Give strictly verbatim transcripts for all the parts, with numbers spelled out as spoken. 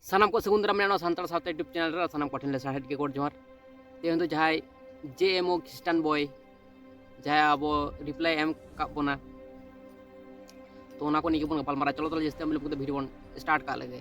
ᱥᱟᱱᱟᱢ ᱠᱚ ᱥᱟᱹᱜᱩᱱ ᱫᱟᱨᱟᱢ ᱢᱮᱱᱟᱜᱼᱟ ᱱᱚᱣᱟ ᱥᱟᱱᱛᱟᱲ ᱥᱟᱶᱛᱟ YouTube ᱪᱮᱱᱮᱞ ᱨᱮ᱾ ᱥᱟᱱᱟᱢ ᱠᱚᱴᱷᱮᱱ ᱞᱮ ᱥᱟᱨᱦᱟᱣᱮᱫ ᱜᱮ ᱜᱚᱰ ᱡᱚᱦᱟᱨ᱾ ᱛᱮᱦᱮᱧ ᱫᱚ ᱡᱟᱦᱟᱸᱭ ᱡᱮ ᱮᱢ ᱳ ᱠᱷᱨᱤᱥᱴᱟᱱ ᱵᱚᱭ, ᱡᱟᱦᱟᱸᱭ ᱟᱵᱚ ᱨᱤᱯᱞᱟᱭ ᱮᱢ ᱠᱟᱜ ᱵᱚᱱᱟ, ᱛᱚ ᱚᱱᱟ ᱠᱚ ᱱᱤᱭᱮ ᱜᱮᱵᱚᱱ ᱜᱟᱯᱟᱞ ᱢᱟᱨᱟᱣᱟ᱾ ᱪᱚᱞᱚ ᱛᱟᱦᱚᱞᱮ ᱡᱟᱹᱥᱛᱤ ᱟᱢ ᱞᱮ ᱵᱷᱤᱰᱤᱭᱳ ᱵᱚᱱ ᱥᱴᱟᱨᱴ ᱠᱟᱜ ᱞᱮᱜᱮ᱾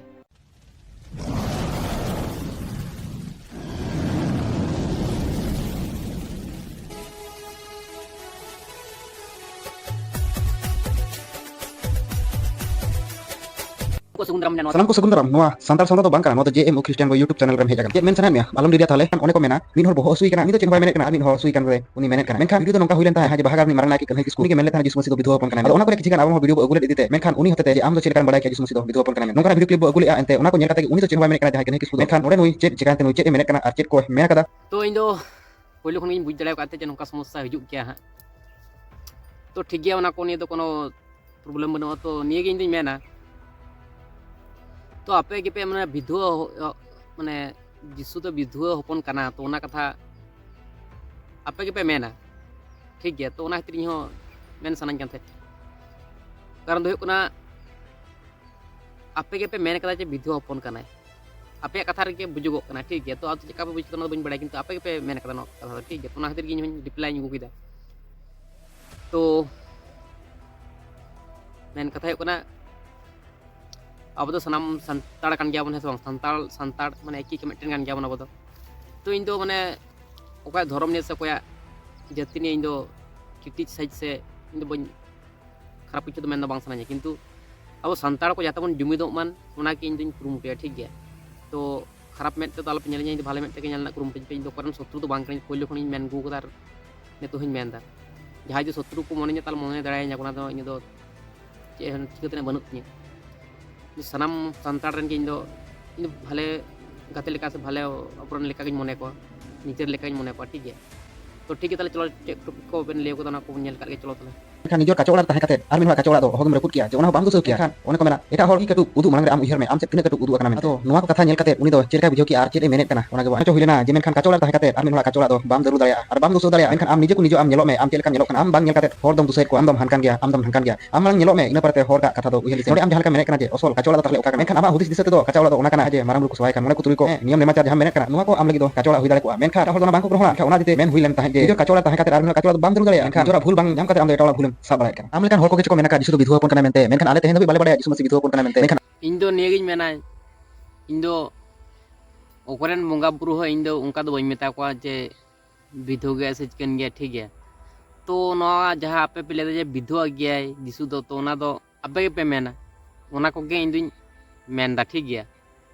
ᱠᱚ ᱥᱟᱹᱜᱩᱱ ᱫᱟᱨᱟᱢ ᱢᱮᱱᱟ ᱱᱚᱣᱟ᱾ ᱥᱟᱱᱟᱢ ᱠᱚ ᱥᱟᱹᱜᱩᱱ ᱫᱟᱨᱟᱢ᱾ ᱱᱚᱣᱟ ᱥᱟᱱᱛᱟᱲ ᱥᱟᱶᱛᱟ ᱫᱚ ᱵᱟᱝ ᱠᱟᱱᱟ, ᱱᱚᱣᱟ ᱫᱚ ᱡᱮ ᱮᱢ ᱳ ᱠᱷᱨᱤᱥᱴᱟᱱ ᱠᱚ YouTube ᱪᱮᱱᱮᱞ ᱨᱮᱢ ᱦᱮᱡ ᱟᱠᱟᱱᱟ᱾ ᱪᱮᱫ ᱢᱮᱱ ᱥᱟᱱᱟᱭᱮᱫ ᱢᱮᱭᱟ? ᱟᱞᱚᱢ ᱰᱮᱨᱤᱭᱟ ᱛᱟᱦᱚᱞᱮ᱾ ᱚᱱᱮ ᱠᱚ ᱢᱮᱱᱟ, ᱢᱤᱫ ᱦᱚᱲ ᱵᱚᱦᱚᱜ ᱦᱟᱹᱥᱩᱭ ᱠᱟᱱᱟ, ᱩᱱᱤ ᱫᱚ ᱪᱮᱫ ᱦᱚᱸ ᱵᱟᱭ ᱢᱮᱱᱮᱫ ᱠᱟᱱᱟ, ᱟᱨ ᱢᱤᱫ ᱦᱚᱲ ᱥᱩᱭ ᱠᱟᱱ ᱨᱮ ᱩᱱᱤ ᱢᱮᱱᱮᱫ ᱠᱟᱱᱟ᱾ ᱢᱮᱱᱠᱷᱟᱱ ᱵᱷᱤᱰᱤᱭᱳ ᱫᱚ ᱱᱚᱝᱠᱟ ᱦᱩᱭ ᱞᱮᱱ ᱛᱟᱦᱮᱸᱫ, ᱡᱟᱦᱟᱸᱭ ᱡᱮ ᱵᱟᱦᱟ ᱜᱟᱲ ᱨᱤᱱᱤᱡ ᱢᱟᱨᱟᱝ ᱱᱟᱭᱠᱮ ᱠᱟᱹᱱᱦᱟᱹᱭ ᱠᱤᱥᱠᱩ, ᱩᱱᱤ ᱜᱮ ᱢᱮᱱ ᱞᱮᱫ ᱛᱟᱦᱮᱸᱫ ᱡᱤᱥᱩ ᱢᱟᱹᱥᱤ ᱫᱚ ᱵᱤᱫᱷᱩᱣᱟᱹ ᱦᱚᱯᱚᱱ ᱠᱟᱱᱟᱭ᱾ ᱟᱫᱚ ᱚᱱᱟ ᱠᱚᱨᱮ ᱠᱤᱪᱷᱩ ᱜᱟᱱ ᱟᱵᱚ ᱦᱚᱸ ᱵᱷᱤᱰᱤᱭᱳ ᱵᱚ ᱟᱹᱜᱩ ᱞᱮᱫ ᱤᱫᱤ ᱛᱮ, ᱢᱮᱱᱠᱷᱟᱱ ᱩᱱᱤ ᱦᱚᱛᱮᱛᱮ ᱡᱮ ᱟᱢ ᱫᱚ ᱪᱮᱫ ᱞᱮᱠᱟᱢ ᱵᱟᱲᱟᱭ ᱠᱮᱭᱟ ᱡᱤᱥᱩ ᱢᱟᱹᱥᱤ ᱫᱚ ᱵᱤᱫᱷᱩᱣᱟᱹ ᱦᱚᱯᱚᱱ ᱠᱟᱱᱟᱭ ᱢᱮᱱᱛᱮ? ᱱᱚᱝᱠᱟᱱᱟᱜ ᱵᱷᱤᱰᱤᱭᱳ ᱠᱞᱤᱯ ᱵᱚ ᱟᱹᱜᱩ ᱞᱮᱫᱼᱟ, ᱮᱱᱛᱮ ᱚᱱᱟ ᱠᱚ ᱧᱮᱞ ᱠᱟᱛᱮ ᱜᱮ ᱩᱱᱤ ᱫᱚ ᱪᱮᱫ ᱦᱚᱸ ᱵᱟᱭ ᱢᱮᱱᱮᱫ ᱠᱟᱱᱟ, ᱡᱟᱦᱟᱸᱭ ᱠᱟᱹᱱᱦᱟᱹᱭ ᱠᱤᱥᱠᱩ ᱫᱚ᱾ ᱢᱮᱱᱠᱷᱟᱱ ᱱᱚᱰᱮ ᱱᱩᱭ ᱪᱮᱫ ᱪᱤᱠᱟᱹᱭᱮᱱ ᱛᱮ, ᱱᱩᱭ ᱪᱮᱫ ᱮ ᱢᱮᱱᱮᱫ ᱠᱟᱱᱟ ᱟᱨ ᱪᱮᱫ ᱠᱚ ᱢᱮᱱ ᱟᱠᱟᱫᱟ? ᱛᱚ ᱤᱧ ᱫᱚ ᱯᱳᱭᱞᱳ ᱠᱷᱚᱱ ᱜᱤᱧ ᱵᱩᱡᱽ ᱫᱟᱲᱮ ᱟᱠᱟᱫ ᱛᱮ ᱡᱮ ᱱᱚᱝᱠᱟ ᱥᱚᱢᱚᱥᱥᱟ ᱦᱤᱡᱩᱜ ᱜᱮᱭᱟ ᱦᱟᱸᱜ᱾ ᱛᱚ ᱴᱷᱤᱠ ᱜᱮᱭᱟ, ᱚᱱᱟ ᱠᱚ ᱱᱤᱭᱮ ᱫᱚ ᱠᱳᱱᱳ ᱯᱨᱚᱵᱞᱮᱢ ᱵᱟᱹᱱᱩᱜᱼᱟ᱾ ᱛᱚ ᱱᱤᱭᱟᱹ ᱜᱮ ᱤᱧ ᱫᱚᱧ ᱢᱮᱱᱟ, ᱛᱚ ᱟᱯᱮ ᱜᱮᱯᱮ ᱢᱟᱱᱮ ᱵᱤᱫᱷᱩᱣᱟᱹ, ᱢᱟᱱᱮ ᱡᱤᱥᱩ ᱫᱚ ᱵᱤᱫᱷᱩᱣᱟᱹ ᱦᱚᱯᱚᱱ ᱠᱟᱱᱟ, ᱛᱚ ᱚᱱᱟ ᱠᱟᱛᱷᱟ ᱟᱯᱮ ᱜᱮᱯᱮ ᱢᱮᱱᱟ, ᱴᱷᱤᱠ ᱜᱮᱭᱟ᱾ ᱛᱚ ᱚᱱᱟ ᱠᱷᱟᱹᱛᱤᱨ ᱤᱧ ᱦᱚᱸ ᱢᱮᱱ ᱥᱟᱱᱟᱧ ᱠᱟᱱ ᱛᱟᱦᱮᱸᱫ, ᱠᱟᱨᱚᱱ ᱫᱚ ᱦᱩᱭᱩᱜ ᱠᱟᱱᱟ ᱟᱯᱮ ᱜᱮᱯᱮ ᱢᱮᱱ ᱠᱟᱫᱟ ᱡᱮ ᱵᱤᱫᱷᱩᱣᱟᱹ ᱦᱚᱯᱚᱱ ᱠᱟᱱᱟᱭ, ᱟᱯᱮᱭᱟᱜ ᱠᱟᱛᱷᱟ ᱨᱮᱜᱮ ᱵᱩᱡᱩᱜᱚᱜ ᱠᱟᱱᱟ, ᱴᱷᱤᱠ ᱜᱮᱭᱟ᱾ ᱛᱚ ᱟᱫᱚ ᱪᱮᱫ ᱞᱮᱠᱟ ᱯᱮ ᱵᱩᱡᱽ ᱠᱟᱫᱟ ᱚᱱᱟ ᱫᱚ ᱵᱟᱹᱧ ᱵᱟᱲᱟᱭᱟ, ᱠᱤᱱᱛᱩ ᱟᱯᱮ ᱜᱮᱯᱮ ᱢᱮᱱ ᱠᱟᱫᱟ ᱱᱚᱣᱟ ᱠᱟᱛᱷᱟ ᱫᱚ, ᱴᱷᱤᱠ ᱜᱮᱭᱟ᱾ ᱛᱚ ᱚᱱᱟ ᱠᱷᱟᱹᱛᱤᱨ ᱜᱮ ᱤᱧ ᱦᱚᱸᱧ ᱨᱤᱯᱞᱟᱭ ᱤᱧ ᱟᱹᱜᱩ ᱠᱮᱫᱟ᱾ ᱛᱚ ᱢᱮᱱ ᱠᱟᱛᱷᱟ ᱦᱩᱭᱩᱜ ᱠᱟᱱᱟ, ᱟᱵᱚ ᱫᱚ ᱥᱟᱱᱟᱢ ᱥᱟᱱᱛᱟᱲ ᱠᱟᱱ ᱜᱮᱭᱟᱵᱚᱱ, ᱦᱮᱸ ᱥᱮ ᱵᱟᱝ? ᱥᱟᱱᱛᱟᱲ, ᱥᱟᱱᱛᱟᱲ ᱢᱟᱱᱮ ᱮᱠᱤ ᱢᱤᱫᱴᱮᱱ ᱠᱟᱱ ᱜᱮᱭᱟᱵᱚᱱ ᱟᱵᱚ ᱫᱚ᱾ ᱛᱚ ᱤᱧ ᱫᱚ ᱢᱟᱱᱮ ᱚᱠᱚᱭᱟᱜ ᱫᱷᱚᱨᱚᱢ ᱱᱤᱭᱮ ᱥᱮ ᱚᱠᱚᱭᱟᱜ ᱡᱟᱹᱛᱤ ᱱᱤᱭᱮ ᱤᱧ ᱫᱚ ᱠᱨᱤᱴᱤᱥᱟᱭᱤᱡᱽ ᱥᱮ ᱤᱧ ᱫᱚ ᱵᱟᱹᱧ ᱠᱷᱟᱨᱟᱯ ᱠᱤᱪᱷᱩ ᱫᱚ ᱢᱮᱱ ᱫᱚ ᱵᱟᱝ ᱥᱟᱱᱟᱧᱟ, ᱠᱤᱱᱛᱩ ᱟᱵᱚ ᱥᱟᱱᱛᱟᱲ ᱠᱚ ᱡᱟᱛᱮ ᱵᱚᱱ ᱡᱩᱢᱤᱫᱚᱜ ᱢᱟᱱ, ᱚᱱᱟ ᱜᱮ ᱤᱧ ᱫᱚᱧ ᱠᱩᱨᱩᱢᱩᱴᱩᱭᱟ, ᱴᱷᱤᱠ ᱜᱮᱭᱟ᱾ ᱛᱚ ᱠᱷᱟᱨᱟᱯ ᱢᱮᱫ ᱛᱮᱫᱚ ᱟᱞᱚᱯᱮ ᱧᱮᱞᱤᱧᱟ, ᱤᱧ ᱫᱚ ᱵᱷᱟᱞᱮ ᱢᱮᱫ ᱛᱮᱜᱮ ᱧᱮᱞ ᱨᱮᱱᱟᱜ ᱠᱩᱨᱩᱢᱩᱴᱩᱧ ᱯᱮ᱾ ᱤᱧ ᱫᱚ ᱚᱠᱚᱭ ᱨᱮᱱ ᱥᱚᱛᱨᱩ ᱫᱚ ᱵᱟᱝ ᱠᱟᱹᱱᱟᱹᱧ, ᱯᱳᱭᱞᱳ ᱠᱷᱚᱱᱤᱧ ᱢᱮᱱ ᱟᱹᱜᱩ ᱠᱟᱫᱟ ᱟᱨ ᱱᱤᱛᱚᱜ ᱦᱚᱸᱧ ᱢᱮᱱᱫᱟ᱾ ᱡᱟᱦᱟᱸᱭ ᱡᱩᱫᱤ ᱥᱚᱛᱨᱩ ᱠᱚ ᱢᱚᱱᱮᱧᱟ, ᱛᱟᱦᱚᱞᱮ ᱢᱚᱱᱮ ᱫᱟᱲᱮᱭᱟᱹᱧᱟ ᱠᱚ, ᱚᱱᱟ ᱫᱚ ᱤᱧ ᱫᱚ ᱪᱮᱫ ᱦᱚᱸ ᱪᱤᱠᱟᱹ ᱛᱮᱱᱟᱜ ᱵᱟᱹᱱᱩᱜ ᱛᱤᱧᱟᱹ᱾ ᱥᱟᱱᱟᱢ ᱥᱟᱱᱛᱟᱲ ᱨᱮᱱ ᱜᱮ ᱤᱧ ᱫᱚ, ᱤᱧ ᱫᱚ ᱵᱷᱟᱞᱮ ᱜᱟᱛᱮ ᱞᱮᱠᱟ ᱥᱮ ᱵᱷᱟᱞᱮ ᱟᱵᱚᱨᱮᱱ ᱞᱮᱠᱟᱜᱤᱧ ᱢᱚᱱᱮ ᱠᱚᱣᱟ, ᱱᱤᱡᱮᱨ ᱞᱮᱠᱟᱧ ᱢᱚᱱᱮ ᱠᱚᱣᱟ, ᱴᱷᱤᱠ ᱜᱮᱭᱟ᱾ ᱛᱚ ᱴᱷᱤᱠ ᱜᱮᱭᱟ, ᱛᱟᱦᱚᱞᱮ ᱪᱚᱞᱚ ᱪᱮᱫ ᱴᱚᱯᱤᱠ ᱠᱚ ᱵᱮᱱ ᱞᱟᱹᱭ ᱠᱟᱫᱟ, ᱚᱱᱟ ᱠᱚᱵᱚᱱ ᱧᱮᱞ ᱠᱟᱜ ᱜᱮ, ᱪᱚᱞᱚ ᱛᱟᱦᱚᱞᱮ᱾ ᱢᱮᱱᱠᱷᱟᱱ ᱱᱤᱡᱮᱨ ᱠᱟᱪᱟ ᱚᱲᱟᱜ ᱨᱮ ᱛᱟᱦᱮᱸ ᱠᱟᱛᱮ ᱟᱨ ᱢᱤᱫ ᱦᱚᱲᱟᱜ ᱠᱟᱪᱟ ᱚᱲᱟᱜ ᱫᱚ ᱚᱦᱚᱜᱮᱢ ᱨᱟᱹᱯᱩᱫ ᱠᱮᱭᱟ, ᱡᱮ ᱚᱱᱟ ᱦᱚᱸ ᱵᱟᱢ ᱫᱩᱥᱟᱹᱣ ᱠᱮᱭᱟ᱾ ᱢᱮᱱᱠᱷᱟᱱ ᱚᱱᱮ ᱠᱚ ᱢᱮᱱᱟ, ᱮᱴᱟᱜ ᱦᱚᱲ ᱜᱮ ᱠᱟᱹᱴᱩᱵ ᱩᱫᱩᱜ ᱢᱟᱲᱟᱝ ᱨᱮ ᱟᱢ ᱩᱭᱦᱟᱹᱨ ᱢᱮ, ᱟᱢ ᱪᱮᱫ ᱛᱤᱱᱟᱹᱜ ᱠᱟᱹᱴᱩᱵ ᱩᱫᱩᱜ ᱟᱠᱟᱱᱟ ᱢᱮᱱᱛᱮ᱾ ᱟᱫᱚ ᱱᱚᱣᱟ ᱠᱚ ᱠᱟᱛᱷᱟ ᱧᱮᱞ ᱠᱟᱛᱮ ᱩᱱᱤ ᱫᱚ ᱪᱮᱫ ᱞᱮᱠᱟᱭ ᱵᱩᱡᱷᱟᱹᱣ ᱠᱮᱜᱼᱟ ᱟᱨ ᱪᱮᱫ ᱮ ᱢᱮᱱᱮᱫ ᱠᱟᱱᱟ, ᱚᱱᱟ ᱜᱮ ᱵᱟᱝ ᱪᱚ ᱦᱩᱭ ᱞᱮᱱᱟ, ᱡᱮ ᱢᱮᱱᱠᱷᱟᱱ ᱠᱟᱪᱟ ᱚᱲᱟᱜ ᱨᱮ ᱛᱟᱦᱮᱸ ᱠᱟᱛᱮ ᱟᱨ ᱢᱤᱫ ᱦᱚᱲᱟᱜ ᱠᱟᱪᱟ ᱚᱲᱟᱜ ᱫᱚ ᱵᱟᱢ ᱫᱟᱹᱨᱩ ᱫᱟᱲᱮᱭᱟᱜᱼᱟ ᱟᱨ ᱵᱟᱢ ᱫᱩᱥᱟᱹᱣ ᱫᱟᱲᱮᱭᱟᱜᱼᱟ᱾ ᱢᱮᱱᱠᱷᱟᱱ ᱟᱢ ᱱᱤᱡᱮ ᱠᱚ ᱱᱤᱡᱮ ᱟᱢ ᱧᱮᱞᱚᱜ ᱢᱮ, ᱟᱢ ᱪᱮᱫ ᱞᱮᱠᱟᱢ ᱧᱮᱞᱚᱜ ᱠᱟᱱᱟ, ᱟᱢ ᱵᱟᱝ ᱧᱮᱞ ᱠᱟᱛᱮ ᱦᱚᱲ ᱫᱚᱢ ᱫᱩᱥᱟᱹᱭᱮᱫ ᱠᱚᱣᱟ, ᱟᱢ ᱫᱚᱢ ᱦᱟᱱᱠᱟᱱ ᱜᱮᱭᱟ, ᱟᱢ ᱫᱚᱢ ᱦᱟᱱᱠᱟᱱ ᱜᱮᱭᱟ᱾ ᱟᱢ ᱢᱟᱲᱟᱝ ᱧᱮᱞᱚᱜ ᱢᱮ, ᱤᱱᱟᱹ ᱯᱚᱨᱮ ᱛᱮ ᱦᱚᱲ ᱫᱟᱜ ᱠᱟᱛᱷᱟ ᱫᱚ ᱩᱭᱦᱟᱹᱨ ᱞᱮᱫ ᱛᱮ᱾ ᱱᱚᱰᱮ ᱟᱢ ᱡᱟᱦᱟᱸ ᱞᱮᱠᱟ ᱢᱮᱱᱮᱫ ᱠᱟᱱᱟ ᱡᱮ ᱚᱥᱚᱞ ᱠᱟᱪᱟ ᱚᱲᱟᱜ ᱫᱚ ᱛᱟᱦᱞᱮ ᱚᱠᱟ ᱠᱟᱱᱟ? ᱢᱮᱱᱠᱷᱟᱱ ᱟᱢᱟᱜ ᱦᱩᱫᱤᱥ ᱫᱤᱥᱟᱹ ᱛᱮᱫᱚ ᱠᱟᱪᱟ ᱚᱲᱟᱜ ᱫᱚ ᱚᱱᱟ ᱠᱟᱱᱟ ᱡᱮ ᱢᱟᱨᱟᱝ ᱵᱩᱨᱩ ᱠᱚ ᱥᱚᱦᱟᱭ ᱠᱷᱟᱱ, ᱢᱚᱬᱮ ᱠᱚ ᱛᱩᱨᱩᱭ ᱠᱚ, ᱦᱮᱸ, ᱱᱤᱭᱚᱢ ᱱᱮᱢᱟᱪᱟᱨ ᱡᱟᱦᱟᱸ ᱢᱮᱱᱮᱫ ᱠᱟᱱᱟ, ᱱᱚᱣᱟ ᱠᱚ ᱟᱢ ᱞᱟᱹᱜᱤᱫ ᱫᱚ ᱠᱟᱪᱟ ᱚᱲᱟᱜ ᱦᱩᱭ ᱫᱟᱲᱮ ᱠᱚᱜᱼᱟ᱾ ᱢᱮᱱᱠᱷᱟᱱ ᱮᱴᱟᱜ ᱦᱚᱲ ᱫᱚ ᱚᱱᱟ ᱵᱟᱝ ᱠᱚ ᱜᱨᱚᱦᱚᱱᱟ᱾ ᱮᱱᱠᱷᱟᱱ ᱚᱱᱟ ᱡᱩᱫᱤ ᱢᱮᱱ ᱦᱩᱭ ᱞᱮᱱ ᱛᱟᱦᱮᱸᱫ ᱡᱮ ᱱᱤᱡᱮᱨ ᱠᱟᱪᱟ ᱚᱲᱟᱜ ᱛᱟᱦᱮᱸ ᱠᱟᱛᱮ ᱟᱨ ᱢᱤᱫ ᱦᱚᱲᱟᱜ ᱠᱟᱪᱟ ᱚᱲᱟᱜ ᱫᱚ ᱵᱟᱢ ᱫᱟᱹᱨᱩ ᱫᱟᱲᱮᱭᱟᱜᱼᱟ, ᱮᱱᱠᱷᱟᱱ ᱱᱤᱡᱮᱨᱟᱜ ᱵᱷᱩᱞ ᱵᱟᱝ ᱧᱟᱢ ᱠᱟᱛᱮ ᱟᱢ ᱫᱚ ᱮᱴᱟᱜ ᱦᱚᱲᱟᱜ ᱵᱷᱩᱞᱮᱢ ᱥᱟᱵ ᱵᱟᱲᱟᱭᱮᱫ ᱠᱟᱱᱟ᱾ ᱟᱢ ᱞᱮᱠᱟᱱ ᱦᱚᱲ ᱠᱚᱜᱮ ᱪᱮᱫ ᱠᱚ ᱢᱮᱱᱟ, ᱡᱤᱥᱩ ᱫᱚ ᱵᱤᱫᱷᱣᱟᱹ ᱦᱚᱯᱚᱱ ᱠᱟᱱᱟᱭ ᱢᱮᱱᱛᱮ, ᱢᱮᱱᱠᱷᱟᱱ ᱟᱞᱮ ᱛᱮᱦᱮᱧ ᱫᱷᱟᱹᱵᱤᱡ ᱵᱟᱞᱮ ᱵᱟᱲᱟᱭᱟ ᱡᱤᱥᱩ ᱢᱟᱹᱥᱤ ᱵᱤᱫᱷᱣᱟᱹ ᱦᱚᱯᱚᱱ ᱠᱟᱱᱟᱭ ᱢᱮᱱᱛᱮ᱾ ᱢᱮᱱᱠᱷᱟᱱ ᱤᱧ ᱫᱚ ᱱᱤᱭᱟᱹᱜᱤᱧ ᱢᱮᱱᱟ, ᱤᱧ ᱫᱚ ᱚᱠᱚᱭᱨᱮᱱ ᱵᱚᱸᱜᱟ ᱵᱩᱨᱩ ᱦᱚᱸ ᱤᱧ ᱫᱚ ᱚᱱᱠᱟ ᱫᱚ ᱵᱟᱹᱧ ᱢᱮᱛᱟ ᱠᱚᱣᱟ ᱡᱮ ᱵᱤᱫᱷᱣᱟᱹ ᱜᱮᱭᱟᱭ ᱥᱮ ᱪᱤᱠᱟᱹᱱ ᱜᱮᱭᱟᱭ, ᱴᱷᱤᱠ ᱜᱮᱭᱟ᱾ ᱛᱚ ᱱᱚᱣᱟ ᱡᱟᱦᱟᱸ ᱟᱯᱮ ᱯᱮ ᱞᱟᱹᱭᱫᱟ ᱡᱮ ᱵᱤᱫᱷᱣᱟᱹ ᱜᱮᱭᱟᱭ ᱡᱤᱥᱩ ᱫᱚ, ᱛᱚ ᱚᱱᱟ ᱫᱚ ᱟᱯᱮ ᱜᱮᱯᱮ ᱢᱮᱱᱟ, ᱚᱱᱟ ᱠᱚᱜᱮ ᱤᱧ ᱫᱩᱧ ᱢᱮᱱᱫᱟ, ᱴᱷᱤᱠ ᱜᱮᱭᱟ᱾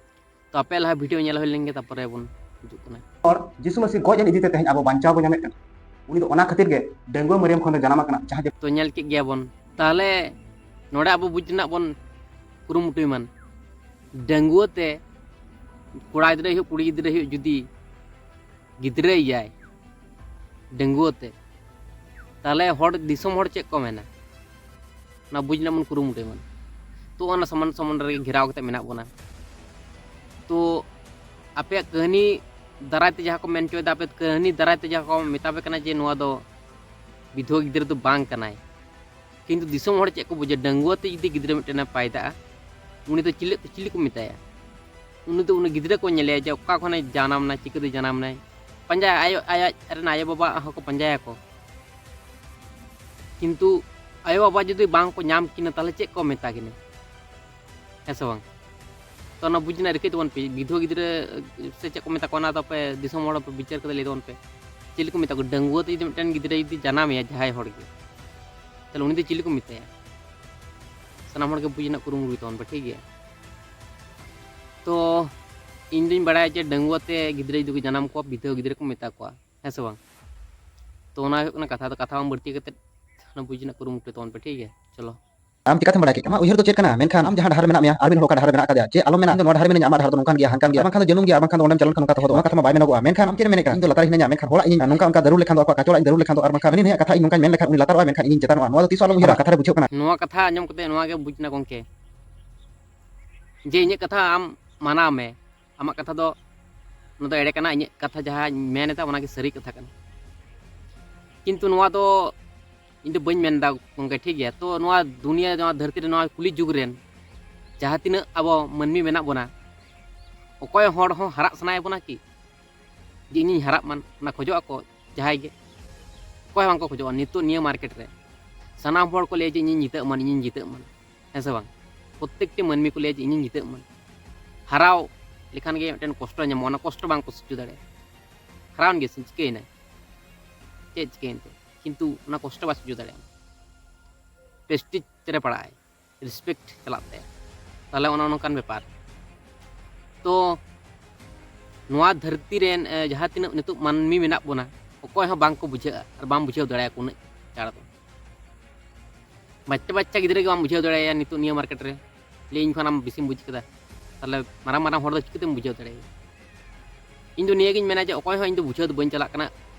ᱛᱚ ᱟᱯᱮ ᱞᱟᱦᱟ ᱵᱷᱤᱰᱤᱭᱳ ᱧᱮᱞ ᱦᱩᱭ ᱞᱮᱱ ᱜᱮ, ᱛᱟᱨᱯᱚᱨᱮ ᱵᱚᱱ ᱦᱤᱡᱩᱜ ᱠᱟᱱᱟ᱾ ᱦᱚᱲ ᱡᱤᱥᱩ ᱢᱟᱹᱥᱤ ᱜᱚᱡ ᱮᱱ ᱤᱫᱤ ᱛᱮ ᱛᱮᱦᱮᱧ ᱟᱵᱚ ᱵᱟᱧᱪᱟᱣ ᱵᱚᱱ ᱧᱟᱢᱮᱫ ᱠᱟᱱᱟ᱾ ᱩᱱᱤ ᱫᱚ ᱚᱱᱟ ᱠᱷᱟᱹᱛᱤᱨ ᱜᱮ ᱰᱟᱺᱜᱩᱣᱟᱹ ᱢᱟᱹᱨᱭᱟᱹᱢ ᱠᱷᱚᱱ ᱫᱚ ᱡᱟᱱᱟᱢ ᱟᱠᱟᱱᱟ, ᱡᱟᱦᱟᱸ ᱡᱮ ᱛᱚ ᱧᱮᱞ ᱠᱮᱫ ᱜᱮᱭᱟ ᱵᱚᱱ, ᱛᱟᱦᱚᱞᱮ ᱱᱚᱰᱮ ᱟᱵᱚ ᱵᱩᱡᱽ ᱨᱮᱱᱟᱜ ᱵᱚᱱ ᱠᱩᱨᱩᱢᱩᱴᱩᱭ ᱢᱟᱱ, ᱰᱟᱺᱜᱩᱣᱟᱹ ᱛᱮ ᱠᱚᱲᱟ ᱜᱤᱫᱽᱨᱟᱹ ᱦᱩᱭᱩᱜ, ᱠᱩᱲᱤ ᱜᱤᱫᱽᱨᱟᱹ ᱦᱩᱭᱩᱜ, ᱡᱩᱫᱤ ᱜᱤᱫᱽᱨᱟᱹᱭᱮᱭᱟᱭ ᱰᱟᱺᱜᱩᱣᱟᱹ ᱛᱮ, ᱛᱟᱦᱚᱞᱮ ᱦᱚᱲ, ᱫᱤᱥᱚᱢ ᱦᱚᱲ ᱪᱮᱫ ᱠᱚ ᱢᱮᱱᱟ? ᱚᱱᱟ ᱵᱩᱡᱽ ᱨᱮᱱᱟᱜ ᱵᱚᱱ ᱠᱩᱨᱩᱢᱩᱴᱩᱭ ᱢᱟ᱾ ᱛᱚ ᱚᱱᱟ ᱥᱟᱢᱟᱱ ᱥᱟᱢᱟᱱ ᱨᱮᱜᱮ ᱜᱷᱮᱨᱟᱣ ᱠᱟᱛᱮ ᱢᱮᱱᱟᱜ ᱵᱚᱱᱟ᱾ ᱛᱚ ᱟᱯᱮᱭᱟᱜ ᱠᱟᱹᱦᱱᱤ ᱫᱟᱨᱟᱭ ᱛᱮ ᱡᱟᱦᱟᱸ ᱠᱚ ᱢᱮᱱ ᱦᱚᱪᱚᱭᱮᱫᱟ, ᱟᱯᱮ ᱠᱟᱹᱦᱱᱤ ᱫᱟᱨᱟᱭ ᱛᱮ ᱡᱟᱦᱟᱸ ᱠᱚ ᱢᱮᱛᱟ ᱯᱮ ᱠᱟᱱᱟ ᱡᱮ ᱱᱚᱣᱟ ᱫᱚ ᱵᱤᱫᱷᱣᱟᱹ ᱜᱤᱫᱽᱨᱟᱹ ᱫᱚ ᱵᱟᱝ ᱠᱟᱱᱟᱭ, ᱠᱤᱱᱛᱩ ᱫᱤᱥᱚᱢ ᱦᱚᱲ ᱪᱮᱫ ᱠᱚ ᱵᱩᱡᱟ? ᱰᱟᱺᱜᱩᱣᱟᱹ ᱛᱮ ᱡᱩᱫᱤ ᱜᱤᱫᱽᱨᱟᱹ ᱢᱤᱫᱴᱮᱱᱮ ᱯᱟᱭᱫᱟᱜᱼᱟ, ᱩᱱᱤ ᱫᱚ ᱪᱤᱞᱤ, ᱪᱤᱞᱤ ᱠᱚ ᱢᱮᱛᱟᱭᱟ? ᱩᱱᱤ ᱫᱚ ᱩᱱᱤ ᱜᱤᱫᱽᱨᱟᱹ ᱠᱚ ᱧᱮᱞᱮᱭᱟ ᱡᱮ ᱚᱠᱟ ᱠᱷᱚᱱᱮ ᱡᱟᱱᱟᱢ ᱱᱟᱭ, ᱪᱤᱠᱟᱹᱛᱮ ᱡᱟᱱᱟᱢ ᱱᱟᱭ, ᱯᱟᱸᱡᱟᱭᱟ, ᱟᱭᱳ, ᱟᱭᱟᱡ ᱨᱮᱱ ᱟᱭᱳᱼᱵᱟᱵᱟ ᱦᱚᱸᱠᱚ ᱯᱟᱸᱡᱟᱭᱟᱠᱚ᱾ ᱠᱤᱱᱛᱩ ᱟᱭᱳᱼᱵᱟᱵᱟ ᱡᱩᱫᱤ ᱵᱟᱝ ᱠᱚ ᱧᱟᱢ ᱠᱤᱱᱟ, ᱛᱟᱦᱚᱞᱮ ᱪᱮᱫ ᱠᱚ ᱢᱮᱛᱟ ᱠᱤᱱᱟ? ᱦᱮᱸ ᱥᱮ ᱵᱟᱝ? ᱛᱚ ᱚᱱᱟ ᱵᱩᱡᱽ ᱨᱮᱱᱟᱜ ᱨᱤᱠᱟᱹᱭ ᱛᱟᱵᱚᱱ ᱯᱮ, ᱵᱤᱫᱷᱣᱟᱹ ᱜᱤᱫᱽᱨᱟᱹ ᱥᱮ ᱪᱮᱫ ᱠᱚ ᱢᱮᱛᱟ ᱠᱚᱣᱟ, ᱚᱱᱟ ᱫᱚ ᱟᱯᱮ ᱫᱤᱥᱚᱢ ᱦᱚᱲ ᱯᱮ ᱵᱤᱪᱟᱹᱨ ᱠᱟᱛᱮ ᱞᱟᱹᱭ ᱛᱟᱵᱚᱱ ᱯᱮ, ᱪᱮᱫ ᱠᱚ ᱢᱮᱛᱟ ᱠᱚᱣᱟ? ᱰᱟᱺᱜᱩᱣᱟᱹ ᱛᱮ ᱡᱩᱫᱤ ᱢᱤᱫᱴᱮᱱ ᱜᱤᱫᱽᱨᱟᱹ ᱡᱩᱫᱤ ᱡᱟᱱᱟᱢᱮᱭᱟ ᱡᱟᱦᱟᱸᱭ ᱦᱚᱲ ᱜᱮ, ᱛᱟᱦᱚᱞᱮ ᱩᱱᱤ ᱫᱚ ᱪᱤᱞᱤ ᱠᱚ ᱢᱮᱛᱟᱭᱟ? ᱥᱟᱱᱟᱢ ᱦᱚᱲ ᱜᱮ ᱵᱩᱡᱽ ᱨᱮᱱᱟᱜ ᱠᱩᱨᱩᱢᱩᱴᱩᱭ ᱛᱟᱵᱚᱱ ᱯᱮ, ᱴᱷᱤᱠ ᱜᱮᱭᱟ? ᱛᱚ ᱤᱧ ᱫᱩᱧ ᱵᱟᱲᱟᱭᱟ ᱡᱮ ᱰᱟᱺᱜᱩᱣᱟᱹ ᱛᱮ ᱜᱤᱫᱽᱨᱟᱹ ᱡᱩᱫᱤ ᱠᱚ ᱡᱟᱱᱟᱢ ᱠᱚᱣᱟ, ᱵᱤᱫᱷᱣᱟᱹ ᱜᱤᱫᱽᱨᱟᱹ ᱠᱚ ᱢᱮᱛᱟ ᱠᱚᱣᱟ, ᱦᱮᱸ ᱥᱮ ᱵᱟᱝ? ᱛᱚ ᱚᱱᱟ ᱦᱩᱭᱩᱜ ᱠᱟᱱᱟ ᱠᱟᱛᱷᱟ᱾ ᱫᱚ ᱠᱟᱛᱷᱟ ᱵᱟᱝ ᱵᱟᱹᱲᱛᱤ ᱠᱟᱛᱮ ᱚᱱᱟ ᱵᱩᱡᱽ ᱨᱮᱱᱟᱜ ᱠᱩᱨᱩᱢᱩᱴᱩᱭ ᱛᱟᱵᱚᱱ ᱯᱮ, ᱴᱷᱤᱠ ᱜᱮᱭᱟ? ᱪᱚᱞᱚ᱾ ᱟᱢ ᱪᱤᱠᱟᱹᱛᱮᱢ ᱵᱟᱲᱟᱭ ᱠᱮᱫ? ᱟᱢᱟᱜ ᱩᱭᱦᱟᱹᱨ ᱫᱚ ᱪᱮᱫ ᱠᱟᱱᱟ? ᱢᱮᱱᱠᱷᱟᱱ ᱟᱢ ᱡᱟᱦᱟᱸ ᱰᱟᱦᱟᱨ ᱨᱮ ᱢᱮᱱᱟᱜ ᱢᱮᱭᱟ, ᱟᱨ ᱢᱤᱫ ᱦᱚᱲ ᱚᱠᱟ ᱰᱟᱦᱟᱨ ᱨᱮ ᱢᱮᱱᱟᱜ ᱟᱠᱟᱫᱮᱭᱟ, ᱡᱮ ᱟᱞᱚᱢ ᱢᱮᱱᱟ, "ᱤᱧ ᱫᱚ ᱱᱚᱣᱟ ᱰᱟᱦᱟᱨ ᱨᱮ ᱢᱮᱱᱟᱹᱧᱟ, ᱟᱢᱟᱜ ᱰᱟᱦᱟᱨ ᱫᱚ ᱱᱚᱝᱠᱟᱱ ᱜᱮᱭᱟ, ᱦᱟᱱᱠᱟᱱ ᱜᱮᱭᱟ, ᱟᱨ ᱵᱟᱝᱠᱷᱟᱱ ᱫᱚ ᱡᱟᱹᱱᱩᱢ ᱜᱮᱭᱟ, ᱟᱨ ᱵᱟᱝᱠᱷᱟᱱ ᱫᱚ ᱚᱸᱰᱮᱢ ᱪᱟᱞᱟᱣ ᱞᱮᱱᱠᱷᱟᱱ ᱱᱚᱝᱠᱟ ᱛᱚ ᱦᱚᱫᱚᱜᱼᱟ", ᱚᱱᱟ ᱠᱟᱛᱷᱟ ᱢᱟ ᱵᱟᱭ ᱢᱮᱱᱚᱜᱚᱜᱼᱟ᱾ ᱢᱮᱱᱠᱷᱟᱱ ᱟᱢ ᱪᱮᱫ ᱮᱢ ᱢᱮᱱᱮᱫ ᱠᱟᱱᱟ? "ᱤᱧ ᱫᱚ ᱞᱟᱛᱟᱨ ᱨᱮᱧ ᱦᱤᱱᱟᱹᱧᱟ", ᱢᱮᱱᱠᱷᱟᱱ ᱦᱚᱲᱟᱜ ᱤᱧ ᱱᱚᱝᱠᱟ ᱚᱱᱠᱟ ᱫᱟᱹᱨᱩᱲ ᱞᱮᱠᱷᱟᱱ ᱫᱚ, ᱟᱨ ᱵᱟᱝᱠᱷᱟᱱ ᱦᱟᱹᱱᱤ ᱱᱟᱹᱭᱟᱜ ᱠᱟᱛᱷᱟ ᱤᱧ ᱱᱚᱝᱠᱟᱧ ᱢᱮᱱ ᱞᱮᱠᱷᱟᱱ ᱩᱱᱤ ᱞᱟᱛᱟᱨᱚᱜᱼᱟᱭ, ᱢᱮᱱᱠᱷᱟᱱ ᱤᱧᱤᱧ ᱪᱮᱛᱟᱱᱚᱜᱼᱟ, ᱱᱚᱣᱟ ᱫᱚ ᱛᱤᱥ ᱦᱚᱸ ᱟᱞᱚᱢ ᱩᱭᱦᱟᱹᱨᱟ᱾ ᱠᱟᱛᱷᱟ ᱨᱮ ᱵᱩᱡᱷᱟᱹᱜ ᱠᱟᱱᱟ᱾ ᱱᱚᱣᱟ ᱠᱟᱛᱷᱟ ᱟᱸᱡᱚᱢ ᱠᱟᱛᱮ ᱱᱚᱣᱟ ᱜᱮ ᱵᱩᱡᱽ ᱮᱱᱟ ᱜᱚᱢᱠᱮ, ᱡᱮ ᱤᱧᱟᱹᱜ ᱠᱟᱛᱷᱟ ᱟᱢ ᱢᱟᱱᱟᱣ ᱢᱮ, ᱟᱢᱟᱜ ᱠᱟᱛᱷᱟ ᱫᱚ, ᱱᱚᱣᱟ ᱫᱚ ᱮᱲᱮ ᱠᱟᱱᱟ, ᱤᱧᱟᱹᱜ ᱠᱟᱛᱷᱟ ᱡᱟᱦᱟᱸᱧ ᱢᱮᱱ ᱮᱫᱟ ᱚᱱᱟᱜᱮ ᱥᱟᱹᱨᱤ ᱠᱟᱛᱷᱟ ᱠᱟᱱᱟ᱾ ᱠᱤᱱᱛᱩ ᱱᱚᱣᱟ ᱫᱚ ᱤᱧ ᱫᱚ ᱵᱟᱹᱧ ᱢᱮᱱ ᱮᱫᱟ ᱜᱚᱢᱠᱮ, ᱴᱷᱤᱠ ᱜᱮᱭᱟ? ᱛᱚ ᱱᱚᱣᱟ ᱫᱩᱱᱤᱭᱟᱹ, ᱱᱚᱣᱟ ᱫᱷᱟᱹᱨᱛᱤ ᱨᱮ, ᱱᱚᱣᱟ ᱠᱩᱞᱤ ᱡᱩᱜᱽ ᱨᱮᱱ ᱡᱟᱦᱟᱸ ᱛᱤᱱᱟᱹᱜ ᱟᱵᱚ ᱢᱟᱹᱱᱢᱤ ᱢᱮᱱᱟᱜ ᱵᱚᱱᱟ, ᱚᱠᱚᱭ ᱦᱚᱲ ᱦᱚᱸ ᱦᱟᱨᱟᱜ ᱥᱟᱱᱟᱭᱮᱫ ᱵᱚᱱᱟ ᱠᱤ? ᱡᱮ ᱤᱧᱤᱧ ᱦᱟᱨᱟᱜ ᱢᱟᱱ, ᱚᱱᱟ ᱠᱷᱚᱡᱚᱜ ᱟᱠᱚ ᱡᱟᱦᱟᱸᱭ ᱜᱮ, ᱚᱠᱚᱭ ᱦᱚᱸ ᱵᱟᱝᱠᱚ ᱠᱷᱚᱡᱚᱜᱼᱟ᱾ ᱱᱤᱛᱚᱜ ᱱᱤᱭᱟᱹ ᱢᱟᱨᱠᱮᱴ ᱨᱮ ᱥᱟᱱᱟᱢ ᱦᱚᱲ ᱠᱚ ᱞᱟᱹᱭᱟ ᱡᱮ ᱤᱧᱤᱧ ᱡᱤᱛᱟᱹᱜ ᱢᱟᱱ, ᱤᱧᱤᱧ ᱡᱤᱛᱟᱹᱜ ᱢᱟᱱ, ᱦᱮᱸ ᱥᱮ ᱵᱟᱝ? ᱯᱨᱚᱛᱛᱮᱠᱴᱤ ᱢᱟᱹᱱᱢᱤ ᱠᱚ ᱞᱟᱹᱭᱟ ᱡᱮ ᱤᱧᱤᱧ ᱡᱤᱛᱟᱹᱜ ᱢᱟᱱ᱾ ᱦᱟᱨᱟᱣ ᱞᱮᱠᱷᱟᱱ ᱜᱮ ᱢᱤᱫᱴᱮᱱ ᱠᱚᱥᱴᱚ ᱧᱟᱢᱚᱜᱼᱟ, ᱚᱱᱟ ᱠᱚᱥᱴᱚ ᱵᱟᱝ ᱠᱚ ᱥᱚᱡᱽᱡᱚ ᱫᱟᱲᱮᱭᱟᱜᱼᱟ᱾ ᱦᱟᱨᱟᱣᱮᱱ ᱜᱮ ᱪᱤᱠᱟᱹᱭᱮᱱᱟᱭ? ᱪᱮᱫ ᱪᱤᱠᱟᱹᱭᱮᱱ ᱛᱮ? ᱠᱤᱱᱛᱩ ᱚᱱᱟ ᱠᱚᱥᱴᱚ ᱵᱟᱭ ᱥᱚᱡᱽᱡᱚ ᱫᱟᱲᱮᱭᱟᱜᱼᱟ, ᱯᱨᱮᱥᱴᱤᱡᱽ ᱨᱮ ᱯᱟᱲᱟᱜᱼᱟᱭ, ᱨᱮᱥᱯᱮᱠᱴ ᱪᱟᱞᱟᱜ ᱛᱟᱭᱟ᱾ ᱛᱟᱦᱚᱞᱮ ᱚᱱᱮ ᱱᱚᱝᱠᱟᱱ ᱵᱮᱯᱟᱨ᱾ ᱛᱚ ᱱᱚᱣᱟ ᱫᱷᱟᱹᱨᱛᱤ ᱨᱮᱱ, ᱮ, ᱡᱟᱦᱟᱸ ᱛᱤᱱᱟᱹᱜ ᱱᱤᱛᱚᱜ ᱢᱟᱹᱱᱢᱤ ᱢᱮᱱᱟᱜ ᱵᱚᱱᱟ, ᱚᱠᱚᱭ ᱦᱚᱸ ᱵᱟᱝ ᱠᱚ ᱵᱩᱡᱷᱟᱹᱜᱼᱟ ᱟᱨ ᱵᱟᱢ ᱵᱩᱡᱷᱟᱹᱣ ᱫᱟᱲᱮᱭᱟᱠᱚ ᱩᱱᱟᱹᱜ ᱪᱟᱬ ᱫᱚ᱾ ᱵᱟᱪᱪᱟ ᱵᱟᱪᱪᱟ ᱜᱤᱫᱽᱨᱟᱹ ᱜᱮ ᱵᱟᱢ ᱵᱩᱡᱷᱟᱹᱣ ᱫᱟᱲᱮᱭᱟᱭᱟ ᱱᱤᱛᱚᱜ ᱱᱤᱭᱟᱹ ᱢᱟᱨᱠᱮᱴ ᱨᱮ, ᱞᱟᱹᱭ ᱤᱧ ᱠᱷᱚᱱ ᱟᱢ ᱵᱮᱥᱤᱢ ᱵᱩᱡᱽ ᱠᱟᱫᱟ, ᱛᱟᱦᱚᱞᱮ ᱢᱟᱨᱟᱝ ᱢᱟᱨᱟᱝ ᱦᱚᱲ ᱫᱚ ᱪᱤᱠᱟᱹᱛᱮᱢ ᱵᱩᱡᱷᱟᱹᱣ ᱫᱟᱲᱮᱭᱟᱭᱟ? ᱤᱧ ᱫᱚ ᱱᱤᱭᱟᱹᱜᱤᱧ ᱢᱮᱱᱟ ᱡᱮ ᱚᱠᱚᱭ ᱦᱚᱸ ᱤᱧ ᱫᱚ ᱵᱩᱡᱷᱟᱹᱣ ᱫᱚ ᱵᱟᱹᱧ ᱪᱟᱞᱟᱜ ᱠᱟᱱᱟ᱾